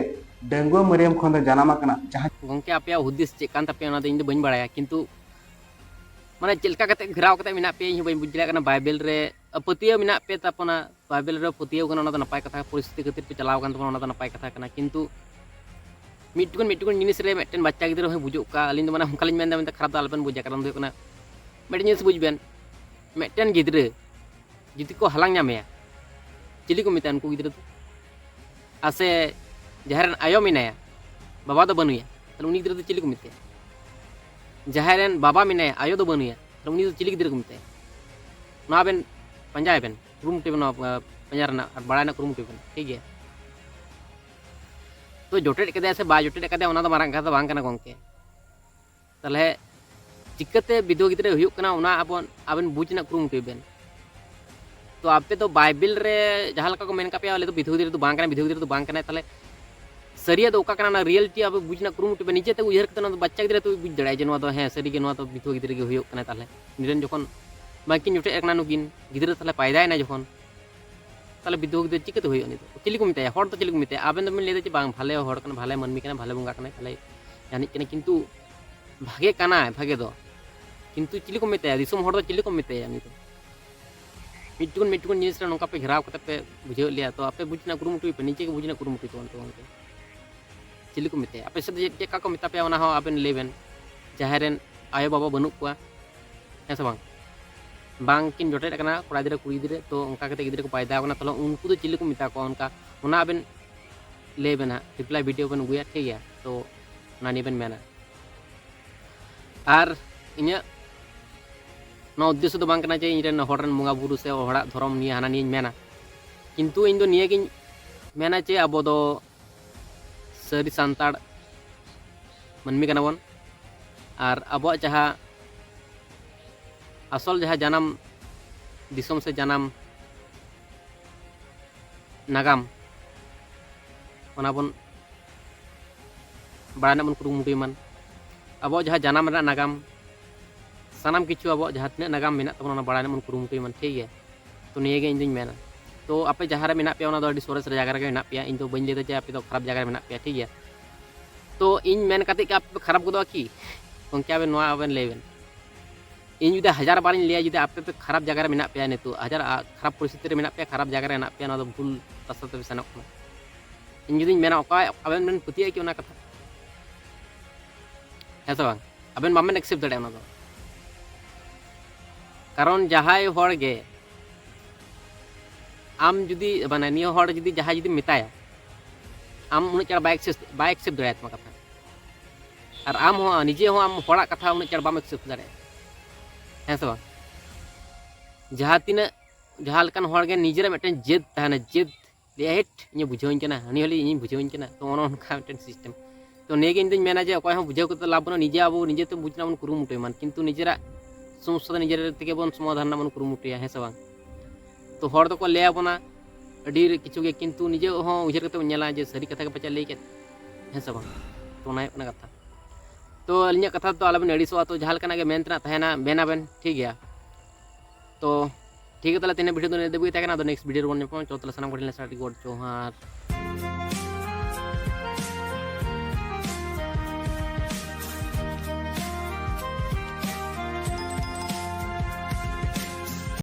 ᱰᱟᱺᱜᱩᱣᱟᱹ ᱢᱟᱹᱨᱤᱭᱟᱹᱢ ᱠᱷᱚᱱ ᱫᱚ ᱡᱟᱱᱟᱢ ᱟᱠᱟᱱᱟ, ᱡᱟᱦᱟᱸ ᱜᱚᱝᱠᱮ, ᱟᱯᱮᱭᱟᱜ ᱦᱩᱫᱤᱥ ᱪᱮᱫ ᱠᱟᱱ ᱛᱟᱯᱮᱭᱟ, ᱚᱱᱟ ᱫᱚ ᱤᱧ ᱫᱚ ᱵᱟᱹᱧ ᱵᱟᱲᱟᱭᱟ, ᱠᱤᱱᱛᱩ ᱢᱟᱱᱮ ᱪᱮᱫ ᱞᱮᱠᱟ ᱠᱟᱛᱮ ᱜᱷᱮᱨᱟᱣ ᱠᱟᱛᱮ ᱢᱮᱱᱟᱜ ᱯᱮᱭᱟ, ᱤᱧ ᱦᱚᱸ ᱵᱟᱹᱧ ᱵᱩᱡᱽ ᱫᱟᱲᱮᱭᱟᱜ ᱠᱟᱱᱟ᱾ ᱵᱟᱭᱵᱮᱞ ᱨᱮ ᱯᱟᱹᱛᱭᱟᱹᱣ ᱢᱮᱱᱟᱜ ᱯᱮ ᱛᱟᱯᱚᱱᱟ, ᱵᱟᱭᱵᱮᱞ ᱨᱮ ᱯᱟᱹᱛᱭᱟᱹᱣ ᱠᱟᱱᱟ, ᱚᱱᱟ ᱫᱚ ᱱᱟᱯᱟᱭ ᱠᱟᱛᱷᱟ, ᱯᱚᱨᱤᱥᱛᱷᱤᱛᱤ ᱠᱷᱟᱹᱛᱤᱨ ᱯᱮ ᱪᱟᱞᱟᱣ ᱟᱠᱟᱱ ᱛᱟᱵᱚᱱᱟ, ᱚᱱᱟ ᱫᱚ ᱱᱟᱯᱟᱭ ᱠᱟᱛᱷᱟ ᱠᱟᱱᱟ᱾ ᱠᱤᱱᱛᱩ ᱢᱤᱫ ᱴᱩᱠᱩᱱ, ᱢᱤᱫ ᱴᱩᱠᱩᱱ ᱡᱤᱱᱤᱥ ᱨᱮ ᱢᱤᱫᱴᱮᱱ ᱵᱟᱪᱪᱟ ᱜᱤᱫᱽᱨᱟᱹ ᱦᱚᱸᱭ ᱵᱩᱡᱩᱜ ᱠᱟᱱ, ᱟᱹᱞᱤᱧ ᱫᱚ ᱢᱟᱱᱮ ᱚᱱᱠᱟ ᱞᱤᱧ ᱢᱮᱱᱫᱟ ᱢᱮᱱᱛᱮ ᱠᱷᱟᱨᱟᱯ ᱫᱚ ᱟᱞᱚᱵᱮᱱ ᱵᱩᱡᱟ, ᱠᱟᱨᱚᱱ ᱫᱚ ᱦᱩᱭᱩᱜ ᱠᱟᱱᱟ, ᱢᱤᱫᱴᱮᱱ ᱡᱤᱱᱤᱥ ᱵᱩᱡᱽ ᱵᱮᱱ, ᱢᱤᱫᱴᱮᱱ ᱜᱤᱫᱽᱨᱟᱹ ᱡᱩᱫᱤ ᱠᱚ ᱦᱟᱞᱟᱝ ᱧᱟᱢᱮᱭᱟ, ᱪᱤᱞᱤ ᱠᱚ ᱢᱮᱛᱟᱭᱟ ᱩᱱᱠᱩ ᱜᱤᱫᱽᱨᱟᱹ ᱫᱚ? ᱟᱨ ᱥᱮ ᱡᱟᱦᱟᱸᱭ ᱨᱮᱱ ᱟᱭᱳ ᱢᱮᱱᱟᱭᱟ, ᱵᱟᱵᱟ ᱫᱚ ᱵᱟᱹᱱᱩᱭᱟ, ᱛᱟᱦᱞᱮ ᱩᱱᱤ ᱜᱤᱫᱽᱨᱟᱹ ᱫᱚ ᱪᱤᱞᱤ ᱠᱚ ᱢᱮᱛᱟᱭᱟ? ᱡᱟᱦᱟᱸᱭ ᱨᱮᱱ ᱵᱟᱵᱟ ᱢᱮᱱᱟᱭᱟ, ᱟᱭᱳ ᱫᱚ ᱵᱟᱹᱱᱩᱭᱟ, ᱛᱟᱦᱞᱮ ᱩᱱᱤ ᱫᱚ ᱪᱤᱞᱤ ᱜᱤᱫᱽᱨᱟᱹ ᱠᱚ ᱢᱮᱛᱟᱭᱟ? ᱱᱚᱣᱟ ᱵᱮᱱ ᱯᱟᱸᱡᱟᱭ ᱵᱮᱱ, ᱠᱩᱨᱩᱢᱩᱴᱩᱭ ᱵᱮᱱ, ᱱᱚᱣᱟ, ᱟᱸ, ᱯᱟᱸᱡᱟ ᱨᱮᱱᱟᱜ ᱟᱨ ᱵᱟᱲᱟᱭ ᱨᱮᱱᱟᱜ ᱠᱩᱨᱩᱢᱩᱴᱩᱭ ᱵᱮᱱ, ᱴᱷᱤᱠ ᱜᱮᱭᱟ? ᱛᱚ ᱡᱚᱴᱮᱫ ᱠᱟᱫᱮᱭᱟ ᱥᱮ ᱵᱟᱭ ᱡᱚᱴᱮᱫ ᱠᱟᱫᱮᱭᱟ, ᱚᱱᱟ ᱫᱚ ᱢᱟᱨᱟᱝ ᱠᱟᱛᱷᱟ ᱫᱚ ᱵᱟᱝ ᱠᱟᱱᱟ ᱜᱚᱝᱠᱮ᱾ ᱛᱟᱦᱞᱮ ᱪᱤᱠᱟᱹᱛᱮ ᱵᱤᱫᱷᱣᱟ ᱜᱤᱫᱽᱨᱟᱹ ᱦᱩᱭᱩᱜ ᱠᱟᱱᱟ, ᱚᱱᱟ ᱟᱵᱚ, ᱟᱵᱮᱱ ᱵᱩᱡᱽ ᱨᱮᱱᱟᱜ ᱠᱩᱨᱩᱢᱩᱴᱩᱭ ᱵᱮᱱ᱾ ᱛᱚ ᱛᱚ ᱟᱯᱮ ᱫᱚ ᱵᱟᱭᱵᱮᱞ ᱨᱮ ᱡᱟᱦᱟᱸ ᱞᱮᱠᱟ ᱠᱚ ᱢᱮᱱ ᱠᱟᱜ ᱯᱮᱭᱟ, ᱟᱞᱮ ᱫᱚ ᱵᱤᱫᱷᱣᱟ ᱜᱤᱫᱽᱨᱟᱹ ᱫᱚ ᱵᱟᱝ ᱠᱟᱱᱟᱭ, ᱵᱤᱫᱷᱣᱟ ᱜᱤᱫᱽᱨᱟᱹ ᱫᱚ ᱵᱟᱝ ᱠᱟᱱᱟᱭ, ᱛᱟᱦᱚᱞᱮ ᱥᱟᱹᱨᱤᱭᱟᱜ ᱫᱚ ᱚᱠᱟ ᱠᱟᱱᱟ, ᱚᱱᱟ ᱨᱤᱭᱮᱞᱤᱴᱤ ᱟᱯᱮ ᱵᱩᱡᱽ ᱨᱮᱱᱟᱜ ᱠᱩᱨᱩᱢᱩᱴᱩ ᱯᱮ᱾ ᱱᱤᱡᱮ ᱛᱮ ᱩᱭᱦᱟᱹᱨ ᱠᱟᱛᱮ ᱚᱱᱟ ᱫᱚ ᱵᱟᱪᱪᱟ ᱜᱤᱫᱽᱨᱟᱹ ᱛᱮ ᱵᱩᱡᱽ ᱫᱟᱲᱮᱭᱟᱜᱼᱟ ᱡᱮ ᱱᱚᱣᱟ ᱫᱚ ᱦᱮᱸ ᱥᱟᱹᱨᱤ ᱜᱮ ᱱᱚᱣᱟ ᱫᱚ ᱵᱤᱫᱷᱣᱟ ᱜᱤᱫᱽᱨᱟᱹ ᱜᱮ ᱦᱩᱭᱩᱜ ᱠᱟᱱᱟᱭ᱾ ᱛᱟᱦᱚᱞᱮ ᱩᱱᱤ ᱨᱮᱱ ᱡᱚᱠᱷᱚᱱ ᱵᱟᱝᱠᱤᱱ ᱡᱚᱴᱮᱫ ᱟᱠᱟᱱᱟ ᱱᱩᱠᱤᱱ ᱜᱤᱫᱽᱨᱟᱹ, ᱛᱟᱦᱚᱞᱮ ᱯᱟᱭᱫᱟᱭᱮᱱᱟ ᱡᱚᱠᱷᱚᱱ, ᱛᱟᱦᱚᱞᱮ ᱵᱤᱫᱷᱣᱟ ᱜᱤᱫᱽᱨᱟᱹ ᱪᱤᱠᱟᱹᱛᱮ ᱦᱩᱭᱩᱜᱼᱟ? ᱩᱱᱤ ᱫᱚ ᱪᱤᱞᱤ ᱠᱚ ᱢᱮᱛᱟᱭᱟ? ᱦᱚᱲ ᱫᱚ ᱪᱤᱞᱤ ᱠᱚ ᱢᱮᱛᱟᱭᱟ? ᱟᱵᱮᱱ ᱫᱚᱵᱮᱱ ᱞᱟᱹᱭ ᱮᱫᱟ ᱡᱮ ᱵᱟᱝ, ᱵᱷᱟᱞᱮ ᱦᱚᱲ ᱠᱟᱱᱟ, ᱵᱷᱟᱞᱮ ᱢᱟᱹᱱᱢᱤ ᱠᱟᱱᱟ, ᱵᱷᱟᱞᱮ ᱵᱚᱸᱜᱟ ᱠᱟᱱᱟᱭ, ᱵᱷᱟᱞᱮ ᱡᱟᱹᱱᱤᱡ ᱠᱟᱱᱟᱭ, ᱠᱤᱱᱛᱩ ᱵᱷᱟᱜᱮ ᱠᱟᱱᱟᱭ, ᱵᱷᱟᱜᱮ ᱫᱚ, ᱠᱤᱱᱛᱩ ᱪᱤᱞᱤ ᱠᱚ ᱢᱮᱛᱟᱭᱟ? ᱫᱤᱥᱚᱢ ᱦᱚᱲ ᱫᱚ ᱪᱤᱞᱤ ᱠᱚ ᱢᱮᱛᱟᱭᱟ? ᱩᱱᱤ ᱫᱚ ᱢᱤᱫ ᱴᱩᱠᱩᱱ ᱢᱤᱫ ᱴᱩᱠᱩᱱ ᱡᱤᱱᱤᱥ ᱨᱮ ᱱᱚᱝᱠᱟ ᱯᱮ ᱜᱷᱮᱨᱟᱣ ᱠᱟᱛᱮ ᱯᱮ ᱵᱩᱡᱷᱟᱹᱣᱮᱫ ᱞᱮᱭᱟ, ᱛᱚ ᱟᱯᱮ ᱵᱩᱡᱽ ᱨᱮᱱᱟᱜ ᱠᱩᱨᱩᱢᱩᱴᱩᱭ ᱯᱮ, ᱱᱤᱡᱮ ᱜᱮ ᱵᱩᱡᱽ ᱨᱮᱱᱟᱜ ᱠᱩᱨᱩᱢᱩᱴᱩᱭ ᱛᱟᱵᱚᱱ ᱯᱮ ᱜᱚᱢᱠᱮ᱾ ᱪᱤᱞᱤ ᱠᱚ ᱢᱮᱛᱟᱭᱟ? ᱟᱯᱮ ᱥᱮᱫ ᱫᱚ ᱪᱮᱫ, ᱪᱮᱫ ᱞᱮᱠᱟ ᱠᱚ ᱢᱮᱛᱟ ᱯᱮᱭᱟ, ᱚᱱᱟ ᱦᱚᱸ ᱟᱵᱮᱱ ᱞᱟᱹᱭ ᱵᱮᱱ᱾ ᱡᱟᱦᱟᱸᱭ ᱨᱮᱱ ᱟᱭᱳ ᱵᱟᱵᱟ ᱵᱟᱹᱱᱩᱜ ᱠᱚᱣᱟ, ᱦᱮᱸ ᱥᱮ ᱵᱟᱝ, ᱵᱟᱝ ᱠᱤᱱ ᱡᱚᱴᱮᱫ ᱟᱠᱟᱱᱟ ᱠᱚᱲᱟ ᱜᱤᱫᱽᱨᱟᱹ ᱠᱩᱲᱤ ᱜᱤᱫᱽᱨᱟᱹ, ᱛᱚ ᱚᱱᱠᱟ ᱠᱟᱛᱮ ᱜᱤᱫᱽᱨᱟᱹ ᱠᱚ ᱯᱟᱭᱫᱟ ᱟᱠᱟᱱᱟ, ᱛᱟᱦᱚᱞᱮ ᱩᱱᱠᱩ ᱫᱚ ᱪᱤᱞᱤ ᱠᱚ ᱢᱮᱛᱟ ᱠᱚᱣᱟ? ᱚᱱᱠᱟ ᱚᱱᱟ ᱟᱵᱮᱱ ᱞᱟᱹᱭ ᱵᱮᱱ ᱦᱟᱸᱜ, ᱨᱤᱯᱞᱟᱭ ᱵᱷᱤᱰᱤᱭᱳ ᱵᱮᱱ ᱟᱹᱜᱩᱭᱟ, ᱴᱷᱤᱠ ᱜᱮᱭᱟ? ᱛᱚ ᱚᱱᱟ ᱱᱤᱭᱮ ᱵᱮᱱ ᱢᱮᱱᱟ᱾ ᱟᱨ ᱤᱧᱟᱹᱜ ᱱᱚᱣᱟ ᱩᱫᱽᱫᱮᱥᱥᱚ ᱫᱚ ᱵᱟᱝ ᱠᱟᱱᱟ ᱡᱮ ᱤᱧ ᱨᱮᱱ ᱦᱚᱲ ᱨᱮᱱ ᱵᱚᱸᱜᱟ ᱵᱩᱨᱩ ᱥᱮ ᱦᱚᱲᱟᱜ ᱫᱷᱚᱨᱚᱢ ᱱᱤᱭᱮ ᱦᱟᱱᱟ ᱱᱤᱭᱟᱹᱧ ᱢᱮᱱᱟ, ᱠᱤᱱᱛᱩ ᱤᱧ ᱫᱚ ᱱᱤᱭᱟᱹᱜᱤᱧ ᱢᱮᱱᱟ ᱡᱮ ᱟᱵᱚ ᱫᱚ ᱥᱟᱹᱨᱤ ᱥᱟᱱᱛᱟᱲ ᱢᱟᱹᱱᱢᱤ ᱠᱟᱱᱟ ᱵᱚᱱ᱾ ᱟᱨ ᱟᱵᱚᱣᱟᱜ ᱡᱟᱦᱟᱸ ᱟᱥᱚᱞ ᱡᱟᱦᱟᱸ ᱡᱟᱱᱟᱢ ᱫᱤᱥᱚᱢ ᱥᱮ ᱡᱟᱱᱟᱢ ᱱᱟᱜᱟᱢ, ᱚᱱᱟ ᱵᱚᱱ ᱵᱟᱲᱟᱭ ᱨᱮᱱᱟᱜ ᱵᱚᱱ ᱠᱩᱨᱩᱢᱩᱴᱩᱭ ᱢᱟ᱾ ᱟᱵᱚᱣᱟᱜ ᱡᱟᱦᱟᱸ ᱡᱟᱱᱟᱢ ᱨᱮᱱᱟᱜ ᱱᱟᱜᱟᱢ, ᱥᱟᱱᱟᱢ ᱠᱤᱪᱷᱩ ᱟᱵᱚᱣᱟᱜ ᱡᱟᱦᱟᱸ ᱛᱤᱱᱟᱹᱜ ᱱᱟᱜᱟᱢ ᱢᱮᱱᱟᱜ ᱛᱟᱵᱚᱱᱟ, ᱚᱱᱟ ᱵᱟᱲᱟᱭ ᱨᱮᱱᱟᱜ ᱵᱚᱱ ᱠᱩᱨᱩᱢᱩᱴᱩᱭ ᱢᱟ, ᱴᱷᱤᱠ ᱜᱮᱭᱟ? ᱛᱚ ᱱᱤᱭᱟᱹ ᱜᱮ ᱤᱧ ᱫᱩᱧ ᱢᱮᱱᱟ᱾ ᱛᱚ ᱟᱯᱮ ᱡᱟᱦᱟᱸ ᱨᱮ ᱢᱮᱱᱟᱜ ᱯᱮᱭᱟ, ᱚᱱᱟ ᱫᱚ ᱟᱹᱰᱤ ᱥᱚᱨᱮᱥ ᱡᱟᱭᱜᱟ ᱨᱮᱜᱮ ᱢᱮᱱᱟᱜ ᱯᱮᱭᱟ᱾ ᱤᱧ ᱫᱚ ᱵᱟᱹᱧ ᱞᱟᱹᱭ ᱮᱫᱟ ᱡᱮ ᱟᱯᱮ ᱫᱚ ᱠᱷᱟᱨᱟᱯ ᱡᱟᱭᱜᱟ ᱨᱮ ᱢᱮᱱᱟᱜ ᱯᱮᱭᱟ, ᱴᱷᱤᱠ ᱜᱮᱭᱟ? ᱛᱚ ᱤᱧ ᱢᱮᱱ ᱠᱟᱛᱮ ᱠᱤ ᱟᱯᱮ ᱯᱮ ᱠᱷᱟᱨᱟᱯ ᱜᱚᱫᱚᱜᱼᱟ ᱠᱤ? ᱜᱚᱢᱠᱮ, ᱟᱵᱮᱱ ᱱᱚᱣᱟ ᱟᱵᱮᱱ ᱞᱟᱹᱭ ᱵᱮᱱ᱾ ᱤᱧ ᱡᱩᱫᱤ ᱦᱟᱡᱟᱨ ᱵᱟᱨᱤᱧ ᱞᱟᱹᱭᱟ, ᱡᱩᱫᱤ ᱟᱯᱮ ᱯᱮ ᱠᱷᱟᱨᱟᱯ ᱡᱟᱭᱜᱟ ᱨᱮ ᱢᱮᱱᱟᱜ ᱯᱮᱭᱟ ᱱᱤᱛᱚᱜ, ᱦᱟᱡᱟᱨ, ᱟ, ᱠᱷᱟᱨᱟᱯ ᱯᱚᱨᱤᱥᱛᱷᱤᱛᱤ ᱨᱮ ᱢᱮᱱᱟᱜ ᱯᱮᱭᱟ, ᱠᱷᱟᱨᱟᱯ ᱡᱟᱭᱜᱟ ᱨᱮ ᱢᱮᱱᱟᱜ ᱯᱮᱭᱟ, ᱱᱚᱣᱟ ᱫᱚ ᱵᱷᱩᱞ ᱨᱟᱥᱛᱟ ᱛᱮᱯᱮ ᱥᱮᱱᱚᱜ ᱠᱟᱱᱟ᱾ ᱤᱧ ᱡᱩᱫᱤᱧ ᱢᱮᱱᱟ, ᱚᱠᱚᱭ ᱟᱵᱮᱱ ᱵᱮᱱ ᱯᱟᱹᱛᱭᱟᱹᱜᱼᱟ ᱠᱤ ᱚᱱᱟ ᱠᱟᱛᱷᱟ? ᱦᱮᱸ ᱥᱮ ᱵᱟᱝ? ᱟᱵᱮᱱ ᱵᱟᱵᱮᱱ ᱮᱠᱥᱮᱯᱴ ᱫᱟᱲᱮᱭᱟᱜᱼᱟ ᱚᱱᱟ ᱫᱚ᱾ ᱠᱟᱨᱚᱱ ᱡᱟᱦᱟᱸᱭ ᱦᱚᱲ ᱜᱮ ᱟᱢ ᱡᱩᱫᱤ, ᱢᱟᱱᱮ, ᱱᱤᱭᱟᱹ ᱦᱚᱲ ᱡᱩᱫᱤ ᱡᱟᱦᱟᱸᱭ ᱡᱩᱫᱤᱢ ᱢᱮᱛᱟᱭᱟ, ᱟᱢ ᱩᱱᱟᱹᱜ ᱪᱟᱬ ᱵᱟᱭ ᱮᱠᱥᱮᱯᱴ, ᱵᱟᱭ ᱮᱠᱥᱮᱯᱴ ᱫᱟᱲᱮᱭᱟᱜᱼᱟ ᱛᱟᱢᱟ ᱠᱟᱛᱷᱟ᱾ ᱟᱨ ᱟᱢ ᱦᱚᱸ ᱱᱤᱡᱮ ᱦᱚᱸ ᱟᱢ ᱦᱚᱲᱟᱜ ᱠᱟᱛᱷᱟ ᱩᱱᱟᱹᱜ ᱪᱟᱬ ᱵᱟᱢ ᱮᱠᱥᱮᱯᱴ ᱫᱟᱲᱮᱭᱟᱜᱼᱟ, ᱦᱮᱸ ᱥᱮ ᱵᱟᱝ? ᱡᱟᱦᱟᱸ ᱛᱤᱱᱟᱹᱜ, ᱡᱟᱦᱟᱸ ᱞᱮᱠᱟᱱ ᱦᱚᱲ ᱜᱮ ᱱᱤᱡᱮᱨᱟᱜ ᱢᱤᱫᱴᱮᱱ ᱡᱮᱫ ᱛᱟᱦᱮᱱᱟ, ᱡᱮᱫ, ᱞᱟᱹᱭᱟ, "ᱦᱮᱴ, ᱤᱧᱮ ᱵᱩᱡᱷᱟᱹᱣᱟᱹᱧ ᱠᱟᱱᱟ, ᱦᱟᱹᱱᱤ ᱦᱚᱸ ᱞᱟᱹᱭᱟ ᱤᱧᱤᱧ ᱵᱩᱡᱷᱟᱹᱣᱟᱹᱧ ᱠᱟᱱᱟ", ᱛᱚ ᱚᱱᱮ ᱚᱱᱠᱟ ᱢᱤᱫᱴᱮᱱ ᱥᱤᱥᱴᱮᱢ᱾ ᱛᱚ ᱱᱤᱭᱟᱹ ᱜᱮ ᱤᱧ ᱫᱩᱧ ᱢᱮᱱᱟ ᱡᱮ ᱚᱠᱚᱭ ᱦᱚᱸ ᱵᱩᱡᱷᱟᱹᱣ ᱠᱟᱛᱮ ᱞᱟᱵᱷ ᱵᱟᱹᱱᱩᱜᱼᱟ, ᱱᱤᱡᱮ ᱟᱵᱚ ᱱᱤᱡᱮ ᱛᱮ ᱵᱩᱡᱽ ᱨᱮᱱᱟᱜ ᱵᱚᱱ ᱠᱩᱨᱩᱢᱩᱴᱩᱭ ᱢᱟ, ᱠᱤᱱᱛᱩ ᱱᱤᱡᱮᱨᱟᱜ ᱥᱚᱢᱚᱥᱥᱟ ᱫᱚ ᱱᱤᱡᱮᱨ ᱛᱮᱜᱮ ᱵᱚᱱ ᱥᱚᱢᱟᱫᱷᱟᱱ ᱨᱮᱱᱟᱜ ᱵᱚᱱ ᱠᱩᱨᱩᱢᱩᱴᱩᱭᱟ, ᱦᱮᱸ ᱥᱮ ᱵᱟᱝ? ᱛᱚ ᱦᱚᱲ ᱫᱚᱠᱚ ᱞᱟᱹᱭ ᱟᱵᱚᱱᱟ ᱟᱹᱰᱤ ᱠᱤᱪᱷᱩ ᱜᱮ, ᱠᱤᱱᱛᱩ ᱱᱤᱡᱮ ᱦᱚᱸ ᱩᱭᱦᱟᱹᱨ ᱠᱟᱛᱮ ᱵᱚᱱ ᱧᱮᱞᱟ ᱡᱮ ᱥᱟᱹᱨᱤ ᱠᱟᱛᱷᱟ ᱜᱮ ᱯᱟᱪᱮᱫ ᱞᱟᱹᱭ ᱠᱮᱫ, ᱦᱮᱸ ᱥᱮ ᱵᱟᱝ? ᱛᱚ ᱚᱱᱟ ᱦᱩᱭᱩᱜ ᱠᱟᱱᱟ ᱠᱟᱛᱷᱟ᱾ ᱛᱚ ᱟᱹᱞᱤᱧᱟᱜ ᱠᱟᱛᱷᱟ ᱫᱚ ᱟᱞᱚᱵᱮᱱ ᱟᱹᱲᱤᱥᱚᱜᱼᱟ, ᱛᱚ ᱡᱟᱦᱟᱸ ᱞᱮᱠᱟᱱᱟᱜ ᱜᱮ ᱢᱮᱱ ᱛᱮᱱᱟᱜ ᱛᱟᱦᱮᱱᱟ ᱢᱮᱱᱟᱵᱮᱱ, ᱴᱷᱤᱠ ᱜᱮᱭᱟ? ᱛᱚ ᱴᱷᱤᱠ ᱜᱮᱭᱟ, ᱛᱟᱦᱚᱞᱮ ᱛᱮᱦᱮᱧ ᱵᱷᱤᱰᱤᱭᱳ ᱫᱚ ᱱᱤᱭᱟᱹ ᱫᱷᱟᱹᱵᱤᱡ ᱜᱮ ᱛᱟᱦᱮᱸ ᱠᱟᱱᱟ᱾ ᱟᱫᱚ ᱱᱮᱠᱥᱴ ᱵᱷᱤᱰᱤᱭᱳ ᱨᱮᱵᱚᱱ ᱧᱟᱯᱟᱢᱟ᱾ ᱪᱚ ᱛᱟᱦᱚᱞᱮ ᱥᱟᱱᱟᱢ ᱠᱚᱴᱷᱮᱱ ᱞᱮ ᱥᱟᱨᱦᱟᱣ, ᱜᱚᱰ ᱡᱚᱦᱟᱨ᱾